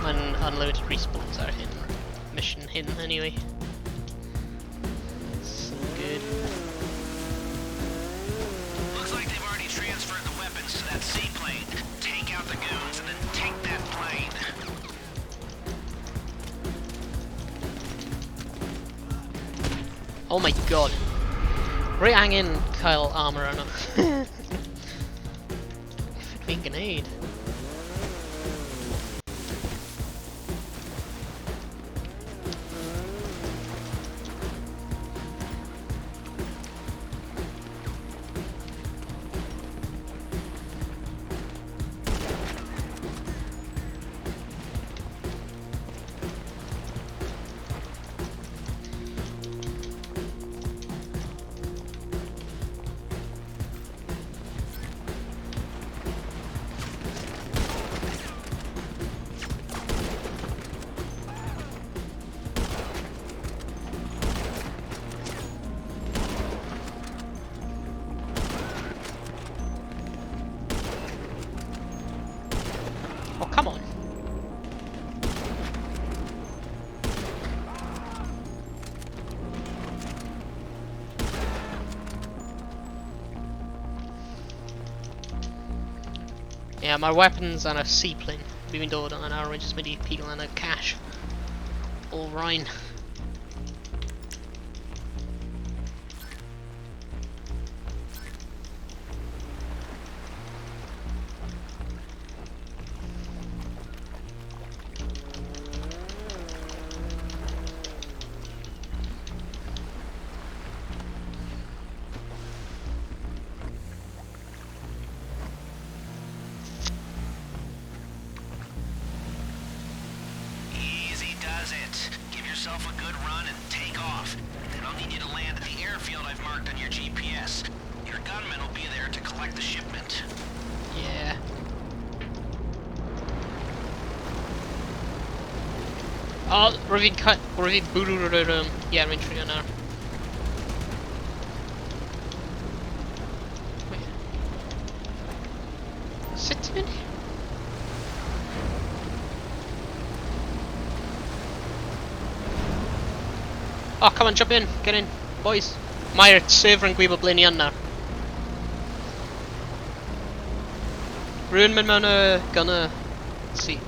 Mae'n unlimited respawns ar hyn. Mission hyn, anyway. So good.
Looks like they've already transferred the weapons to that seaplane. Take out the goons and then take that plane.
Oh my god. Rwy angen cael armor arno. Fi'n gwneud. Oh, come on. Yeah, my weapons and a seaplane. Fi'n dod yn awr, jyst mynd i pigo lan y cash. All Rhine.
Easy does it. Give yourself a good run and take off. Then I'll need you to land at the airfield I've marked on your GPS. Your gunman will be there to collect the shipment.
Yeah. Oh, rwy'n cut, rwy'n bwrw'r, yeah, rwy'n trio nawr. Wait. Sut ti'n mynd? Oh, come on, jump in, get in, boys. Mae'r server yn gwybod ble ni yn nawr. Rwy'n mynd mewn y gunner seat.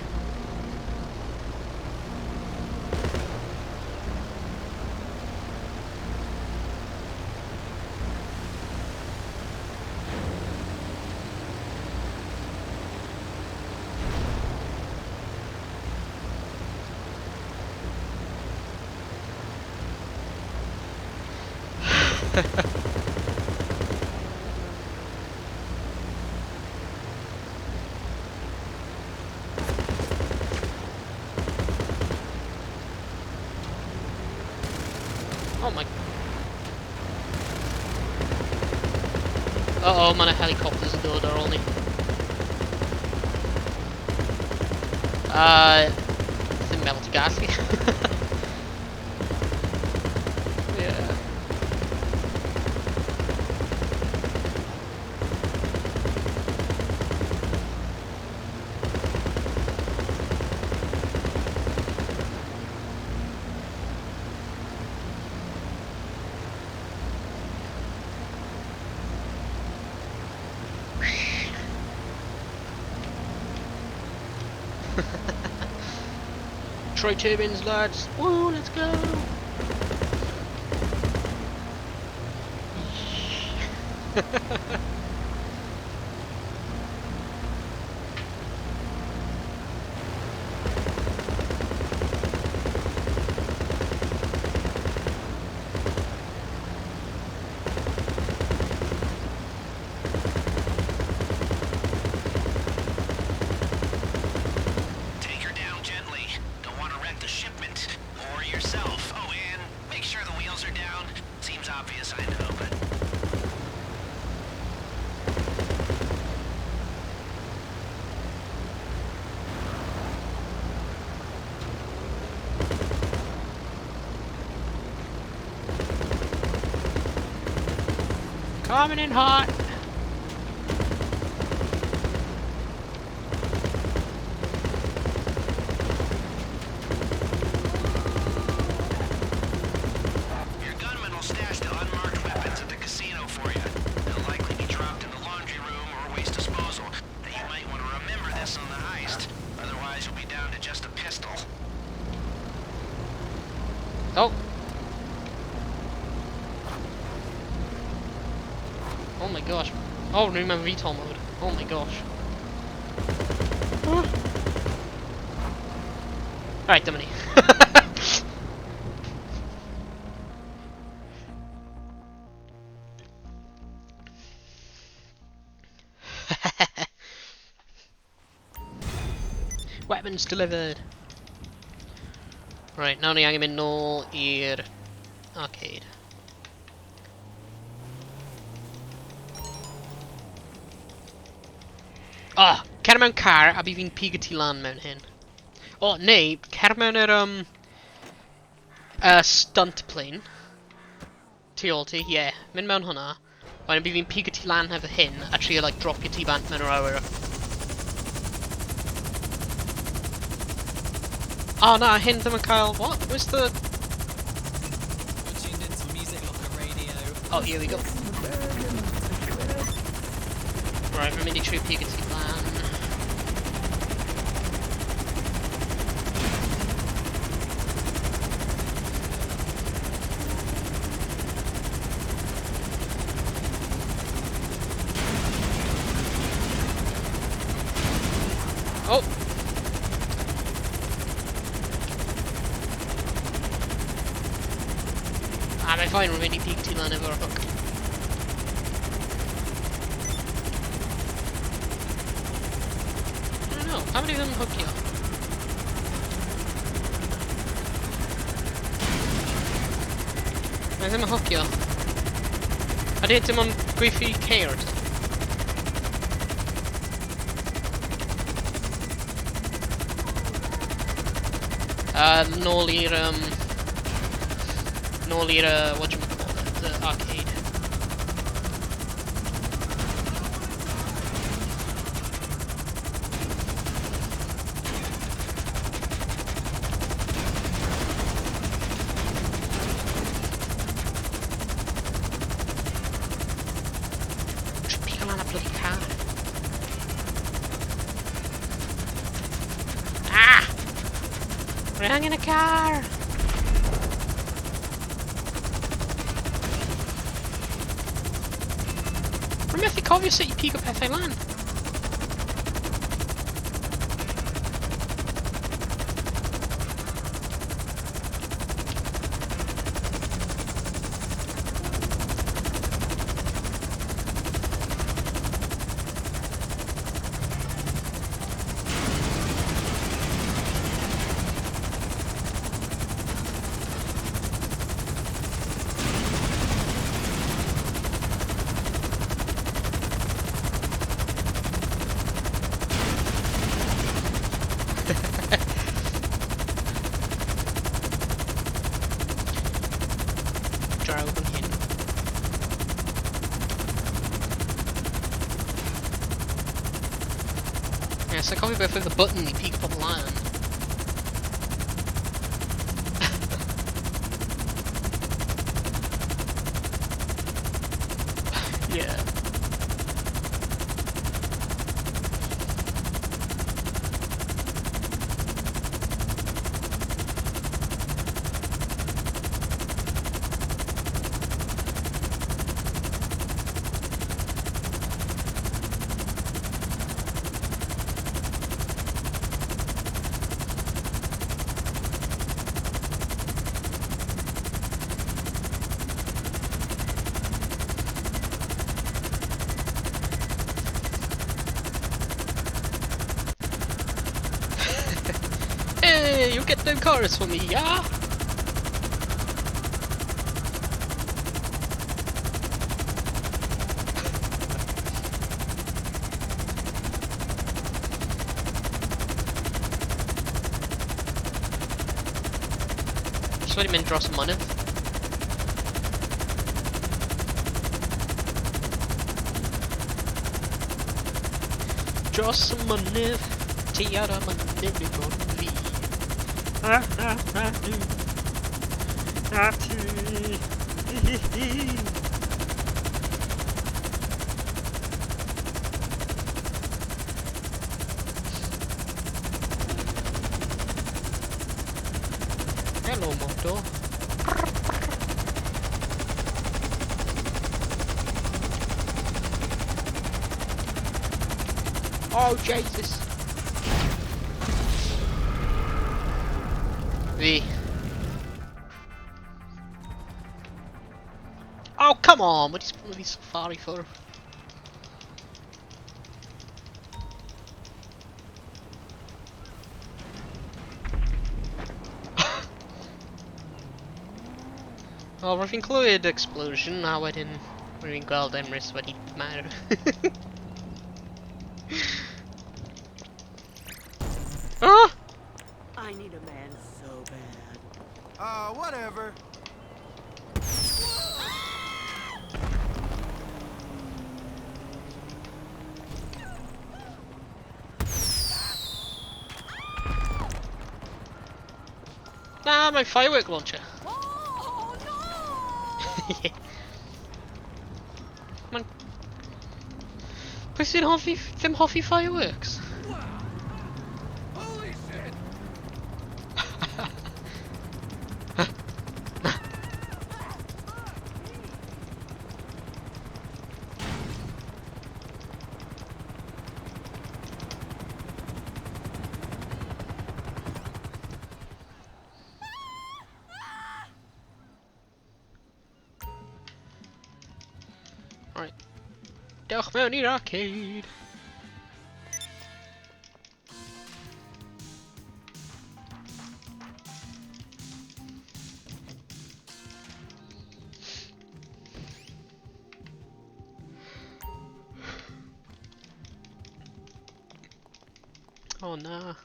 Oh my. Uh oh, mae 'na helicopters yn dod ar ôl ni. Ddim meddwl ti gallu. Yeah. Troy turbines, lads. Woo, let's go.
Take her down gently. Don't want to wreck the shipment. Or yourself. Oh, and make sure the wheels are down. Seems obvious, I know, but...
Coming in hot.
Your gunman will stash the unmarked weapons at the casino for you. They'll likely be dropped in the laundry room or waste disposal. Now, you might want to remember this on the heist. Otherwise, you'll be down to just a pistol.
Oh. Oh my gosh. Oh, remember VTOL mode. Oh my gosh. Alright, dyma ni. Weapons delivered. Right, nawr ni angen mynd nôl i'r arcade. Oh, cer mewn car a bydd fi'n pigo ti lan mewn hyn. O, oh, neu, cer mewn yr, stunt plane. Tu ôl ti, ie. Yeah. Mynd mewn hwnna. Wedyn bydd fi'n pigo ti lan hefo hyn a trio, like, dropio ti bant mewn yr awyr. Oh na, hyn ddim yn cael... What? Where's the...
You're tuned into Music Locker Radio.
Oh, here we go. Right, rwy'n mynd i trwy pigo ti lan. Oh! Ah, mae'n fine, rwy'n mynd i pigo ti lan efo'r hook. I don't know, pam ydy ddim yn hwcio? Mae ddim yn hwcio. Ydy dim ond gweithio i ceir? Nôl i'r... Nôl i'r... What do you call it? The arcade. Just pick lan y bloody car. Ah! Rwy'n angen y car! Rwy'n methu cofio sut i pigo pethau lan. Draw fan hyn. Yeah, so cofio beth oedd y button i pigo pobl lan. Yeah. Hey, you get them cars for me, yeah? Just wedi mynd dros y mynydd. Dros y mynydd, ti ar y mynydd i fod fi. Ah, ah, ah, ah, ti. Hi, hi, hi. Hello, Moto. Oh, Jesus. V. Oh, come on! What is bloody safari for? Wel, rwy'n fi'n clywed explosion, a wedyn rwy'n gweld Emrys wedi marw. Ah!
I need a man so bad.
Whatever.
Na, mae firework launcher.
Oh, no!
Mae'n... Pwy sy'n hoffi... ddim hoffi fireworks?
Holy shit!
Right. Dewch mewn i'r arcade. Oh na.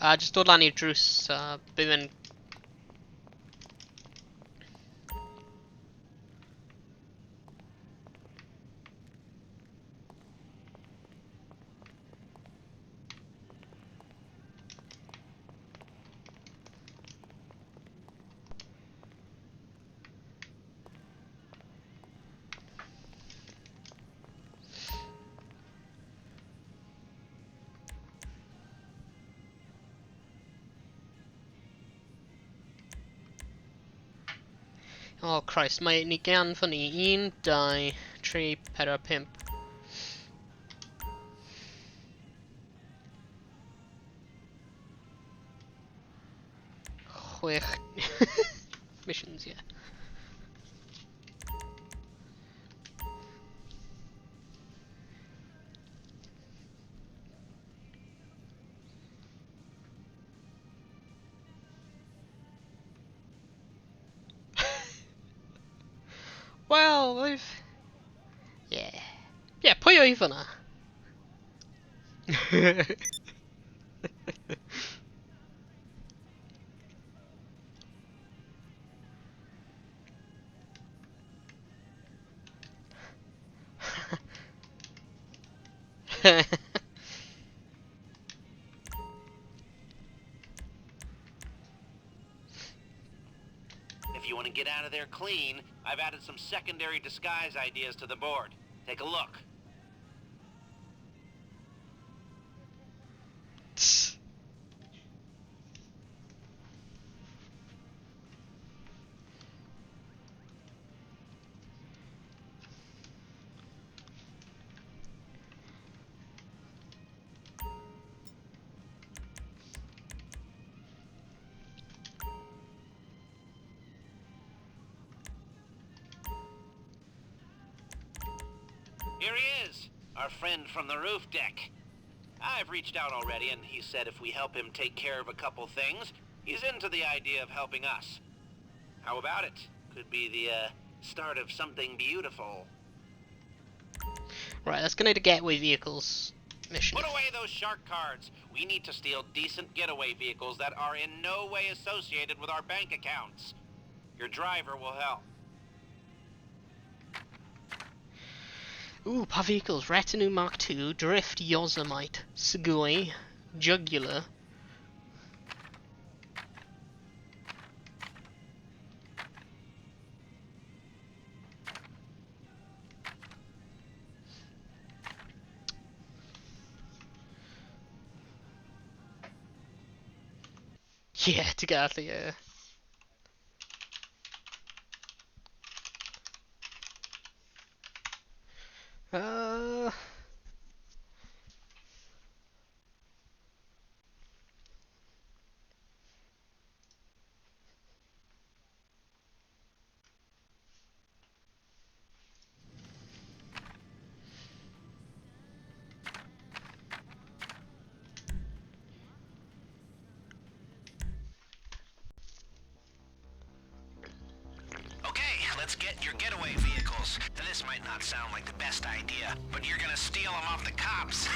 A jyst dod lan i'r drws a bydd yn... Oh Christ, mae ni gan fyny 1, 2, 3, 4, 5. Chwech missions, yeah. Well, they've... Yeah. Yeah, pwy oedd fyna?
If you want to get out of there clean, I've added some secondary disguise ideas to the board. Take a look. Here he is, our friend from the roof deck. I've reached out already, and he said if we help him take care of a couple things, he's into the idea of helping us. How about it? Could be the, start of something beautiful.
Right, let's go to getaway vehicles mission.
Put away those shark cards. We need to steal decent getaway vehicles that are in no way associated with our bank accounts. Your driver will help.
Ooh, pa vehicles? Retinue Mark II, Drift Yosemite, Sugoi, Jugular. Yeah, to get yeah.
Okay, let's get your getaway vehicles. This might not sound like the best idea, but you're gonna steal them off the cops.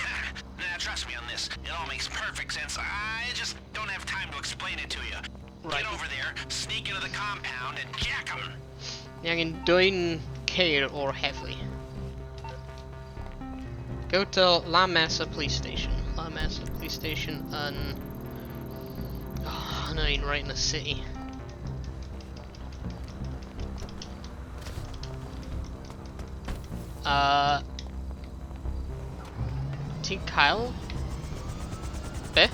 Nah, trust me on this. It all makes perfect sense. I just don't have time to explain it to you.
Right.
Get over there, sneak into the compound, and jack them.
Ni angen dwyn ceir o'r heddlu. Go to La Mesa Police Station. La mess. Y police station yn... Oh, yna un right in the city. Ti'n cael? Be?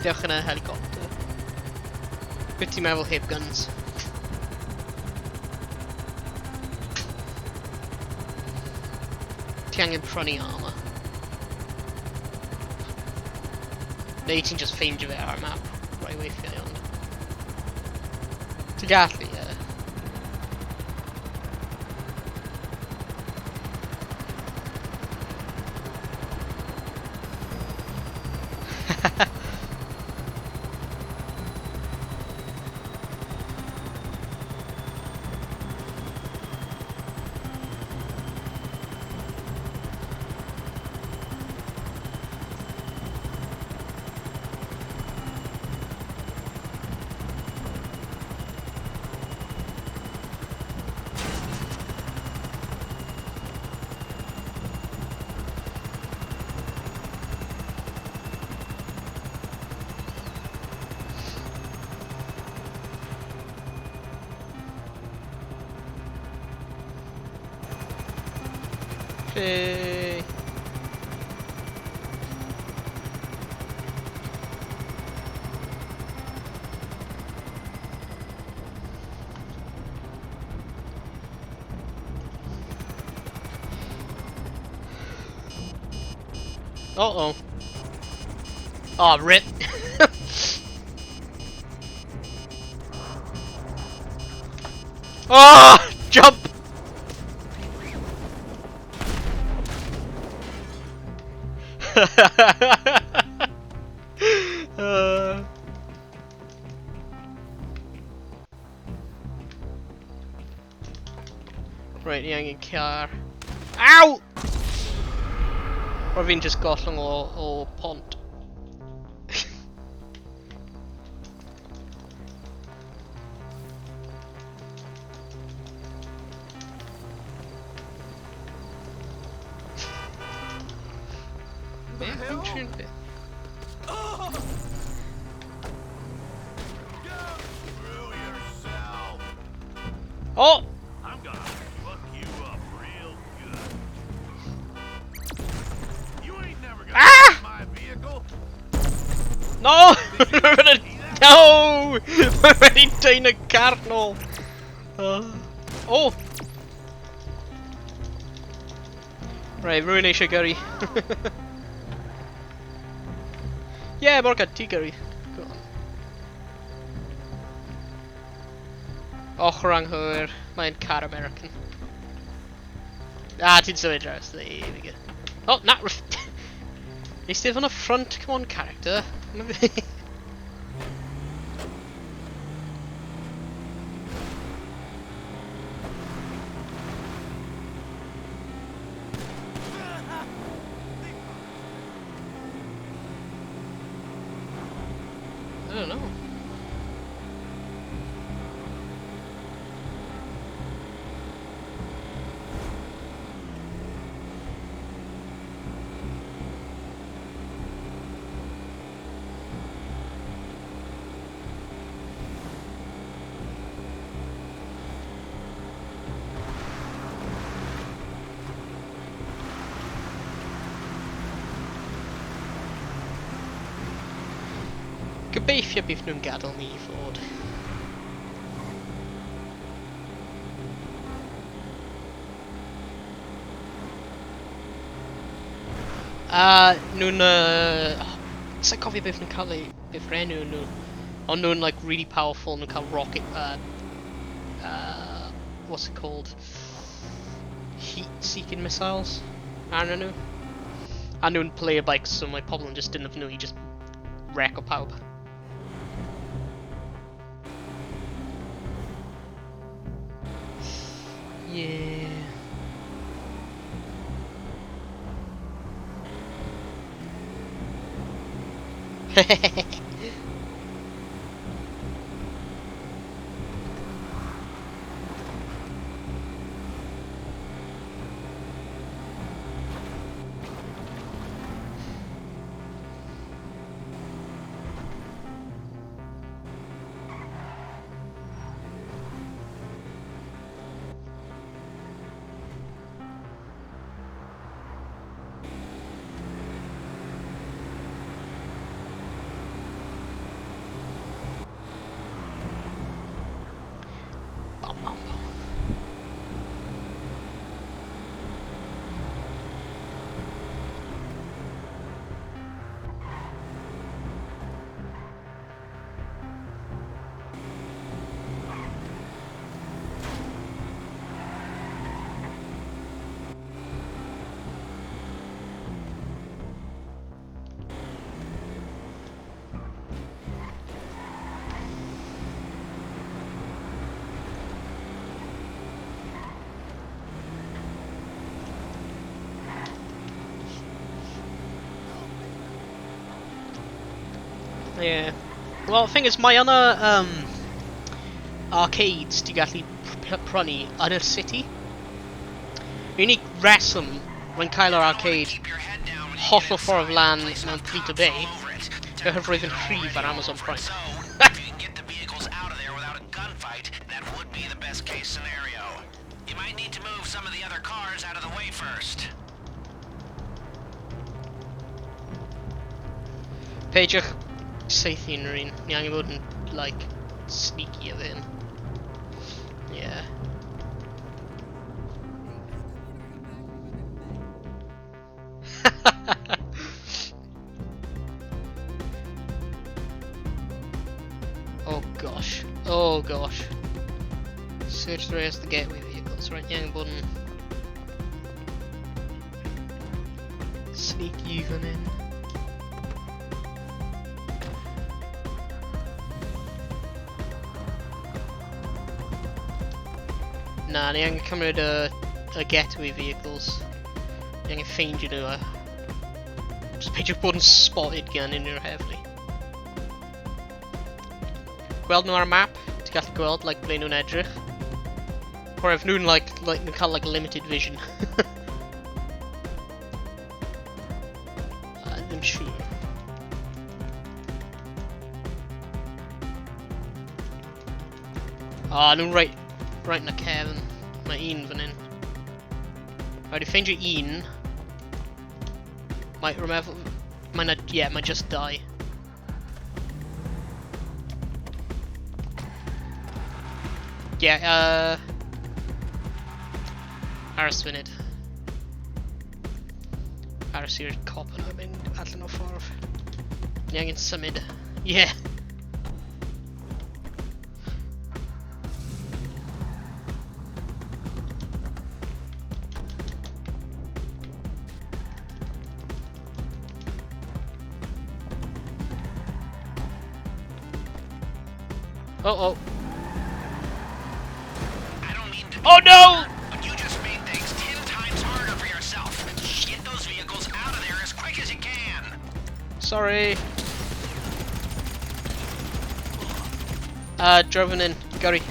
Dewch yn y helicopter. Beth ti'n meddwl heb guns? Ti angen prynu armor. Neu ti'n just ffeindio fe ar y map. Rai weithiau, ond... Ti'n gallu, ie. Hey. Uh-oh. Oh, rip. Oh, jump! Right, ni angen car. Ow! Roedd fi'n just gollwng o pont. Oh!
I'm gonna fuck you up real good. You ain't never gonna ah! my vehicle.
No! We're gonna no! We're already doing a cardinal. Oh! Right, rwy'n eisiau gyrru. Yeah, Morgan, ti gyrru. Go on. Ochr anghywir, mae'n car American. Ah, ti'n symud draws, there we go. Oh, na! Eistedd on y front, come on, character. I don't know. Gobeithio bydd nhw'n gadael ni i fod. Nhw'n... Sa'n cofio beth nhw'n cael ei... beth enw nhw. Ond nhw'n like really powerful, nhw'n cael rocket... What's it called? Heat-seeking missiles? Arnyn nhw. A nhw'n player bikes, so mae pobl yn just defnyddio nhw i just wreck o pawb. Yeah. Yeah. Well, the thing is, mae yna arcades ti gallu prynu yn y city. Unig reswm rwy'n cael yr arcade hollol ffordd lan mewn Paleto Bay oherwydd roedd yn rhif ar Amazon Prime.
If you can get the vehicles out of there without a gunfight, that would be the best case scenario. You might need to move some of the other cars out of the way first.
Peidiwch saethu unrhyw un. Ni angen bod yn, like, sneaky efo hyn. Yeah. Oh gosh. Oh gosh. Search the rest of the getaway vehicles. Right, ni angen bod yn sneaky fan hyn. Na, ni angen cymryd y getaway vehicles. Ni angen ffeindio nhw a just peidio bod yn spotted gan unrhyw heddlu. Gweld nhw ar y map, ti'n gallu gweld like, ble nhw'n edrych. Or if nhw'n like nhw'n cael like limited vision. Ddim siŵr. Ah, nhw'n right yn y cefn. Mae un fan hyn. Right, i ffeindio un. Mae, remember, mae na, yeah, mae just dau. Yeah, aros funud. Aros i'r cop yna mynd allan o ffordd. Ni angen symud. Yeah! Oh, oh.
I don't mean to be
Oh no!
But you just made things 10 times harder for yourself. Get those vehicles out of there as quick as you can.
Sorry. Drove in. Gurry.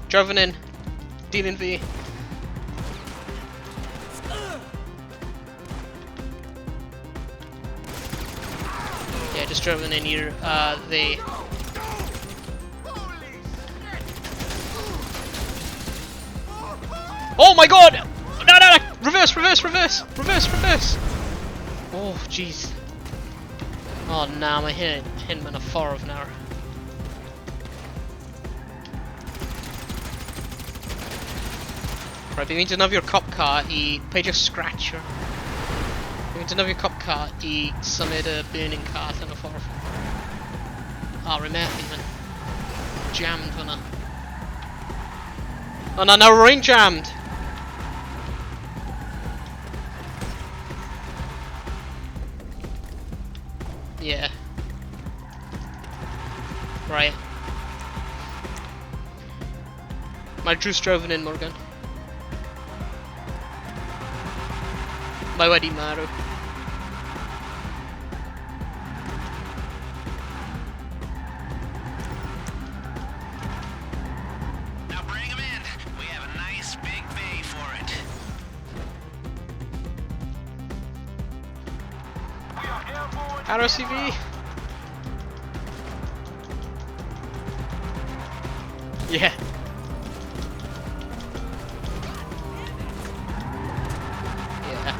Drove in. Dealing V. Yeah, just drove in here. They. Oh my god! No, no, no! Reverse, reverse, reverse! Reverse, reverse! Oh, jeez. Oh, nah, mae hyn mewn y ffordd nawr. Right, fi'n mynd defnyddio'r cop car i peidio scratcher. Fi'n mynd defnyddio'r cop car i symud y burning car allan o'r ffordd. Ah, rwy'n methu, mae'n jammed fyna. Oh no, now rwy'n jammed! Yeah. Right. Mae drws drofen in, Morgan. Mae wedi marw.
Now bring them in. We have a nice big bay for it.
Aros i fi. Yeah. Yeah.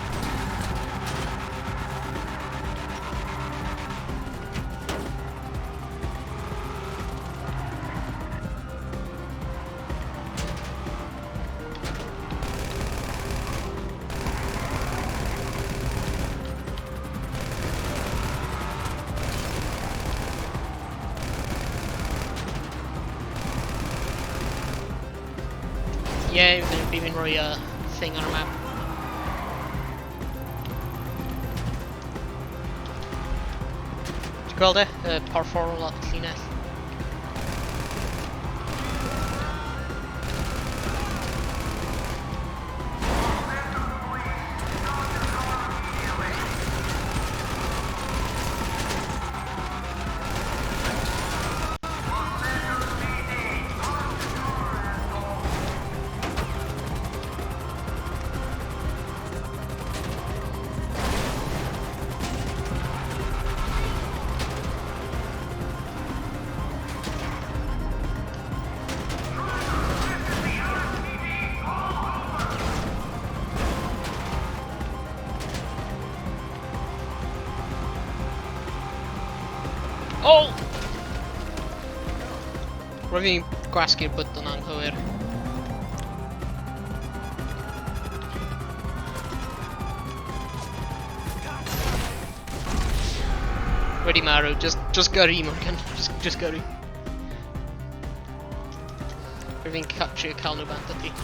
Yeah, fi'n mynd rhoi thing ar y map. Ti'n gweld e? Y porfforol at llinell. Oh! Roedd fi'n gwasgu'r bwtwn anghywir. Wedi marw, just gyrru, Morgan. Just gyrru. Roedd fi'n trio cael nhw bant ati.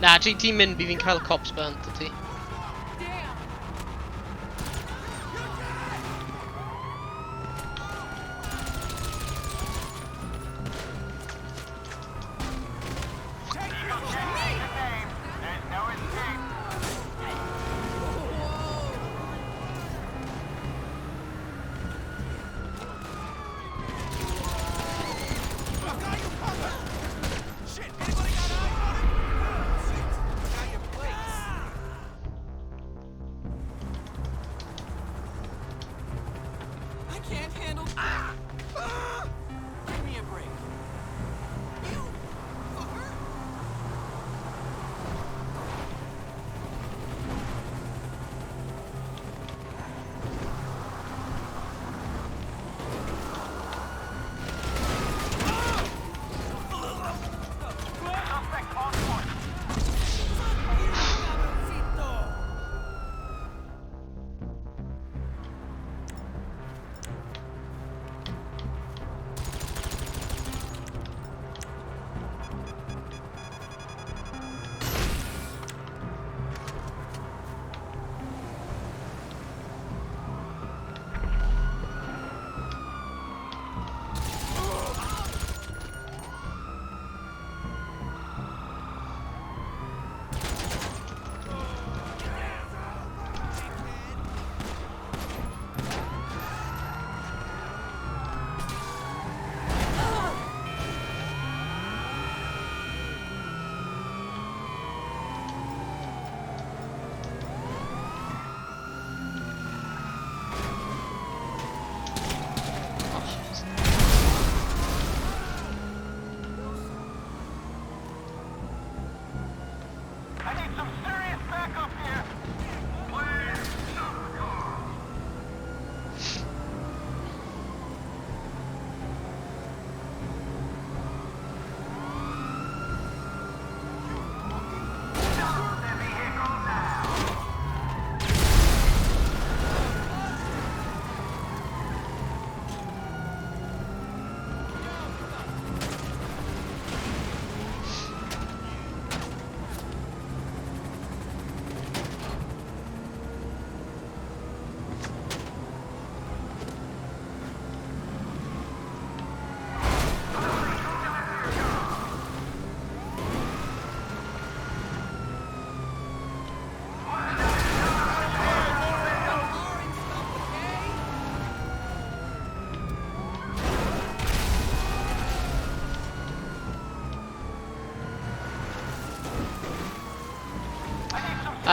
Na, ti'n mynd, bydd fi'n cael y cops bant ati.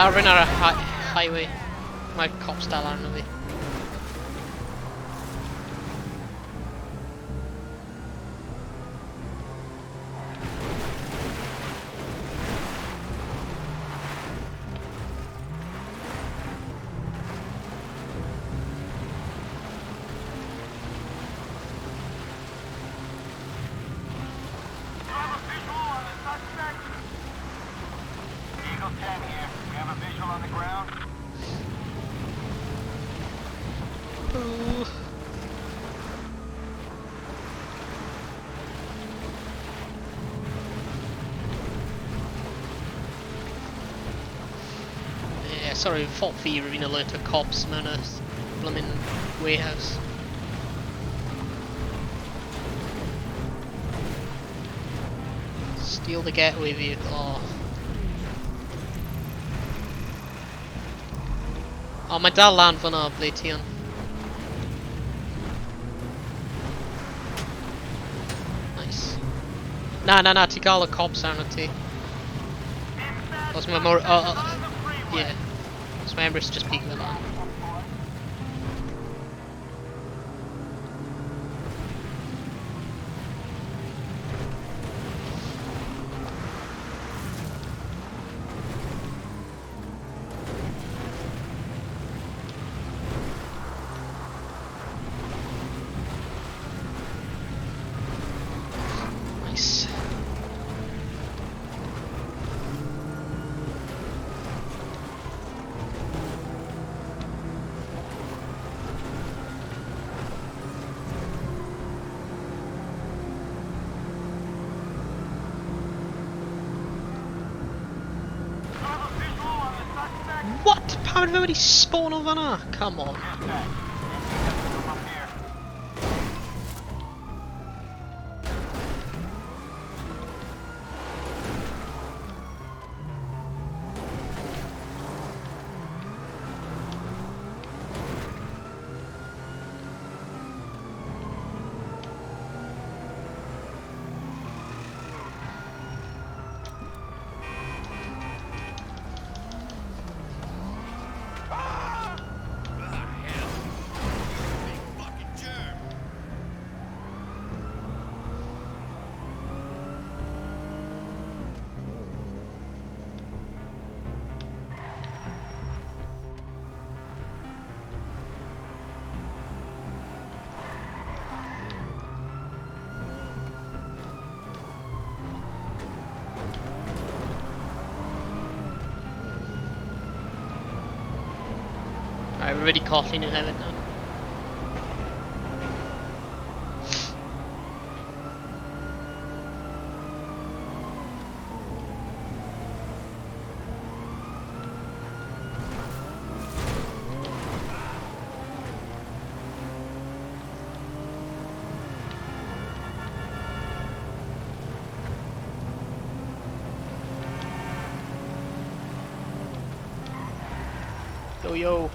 Rwy'n ar y highway. Mae'r cops dal arno fi. Sorry, fault fi rwy'n alert o cops mewn y blooming warehouse. Steal the getaway vehicle. Oh. Oh, mae dal lan fyna ble ti yn. Nice. Na, na, na, ti gael y cops arno ti. Os mae mor... yeah. So my Emrys just peeked fel lan. Pam fe wedi spawn o fan'na? Come on. Right, we're already colli nhw hefyd nawr. Yo yo.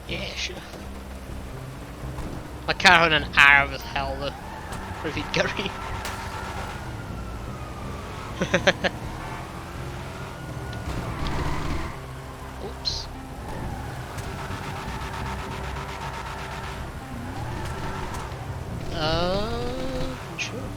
Yeah, sure. Mae car hwn yn araf as hell though. Rwyf fi'n gyrru. Oops. Sure.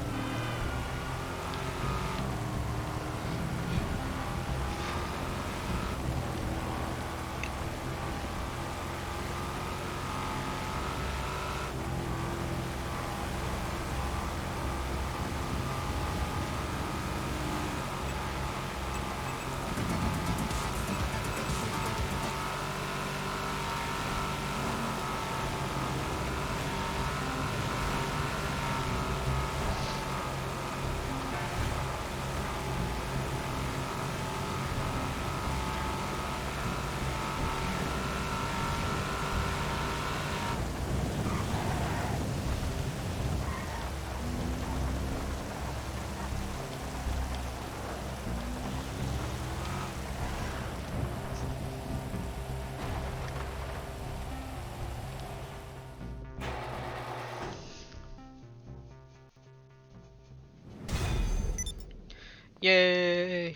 Yay!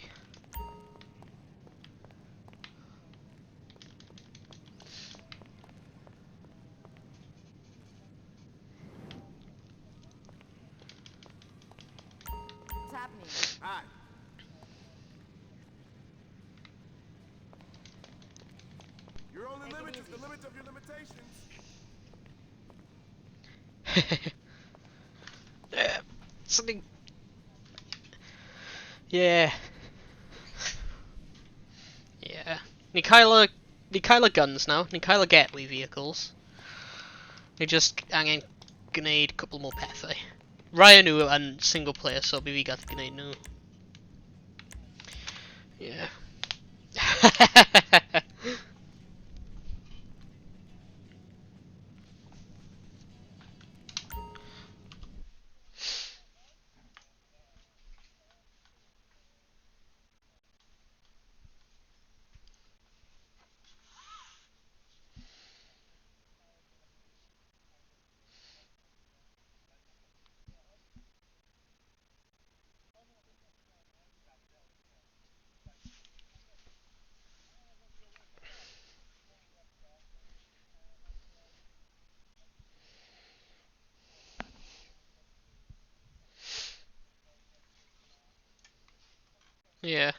What's happening?
Hi. Your only
Take it
limit is the
easy.
limit of your limitations.
Yeah, something. Yeah. Yeah. Ni cael y... Ni cael y guns now. Ni cael y getaway vehicles. Ni just angen gwneud cwpl more pethau. Rai o nhw yn single player, so bydd fi gallu gwneud nhw. Yeah. Yeah.